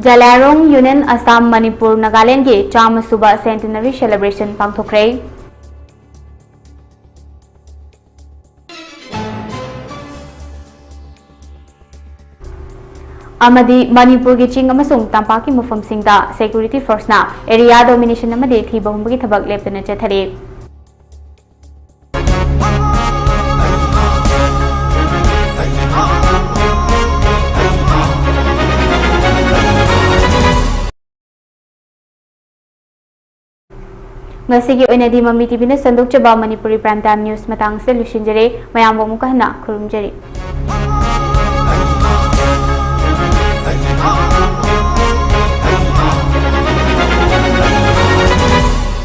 ꯖꯂꯥꯏꯔꯣꯡ Union Assam Manipur Nagalandꯒꯤ ꯆꯥꯝꯃ ꯁꯨꯕ centenary celebration ꯄꯥꯡꯊꯣꯛꯈ꯭ꯔꯦ꯫ ꯑꯃꯗꯤ ꯃꯅꯤꯄꯨꯔꯒꯤ ꯆꯤꯡ ꯑꯃꯁꯨꯡ ꯇꯝꯄꯥꯛꯀꯤ ꯃꯐꯝꯁꯤꯡꯗ security forceꯅ area domination ꯑꯃꯗꯤ ꯊꯤꯕ ꯍꯨꯝꯕꯒꯤ ꯊꯕꯛ ꯂꯦꯞꯇꯅ ꯆꯠꯊꯔꯤ꯫ ꯉꯁꯤꯒꯤ ꯑꯣꯏꯅꯗꯤ ꯃꯃꯤ ꯇꯤꯚꯤꯅ ꯁꯟꯗꯣꯛꯆꯕ ꯃꯅꯤꯄꯨꯔꯤ Prime Time News ꯃꯇꯥꯡꯁꯤꯗ ꯂꯣꯏꯁꯤꯟꯖꯔꯦ꯫ ꯃꯌꯥꯝꯕꯨ ꯑꯃꯨꯛꯀ ꯍꯟꯅ ꯈꯨꯔꯨꯝꯖꯔꯤ꯫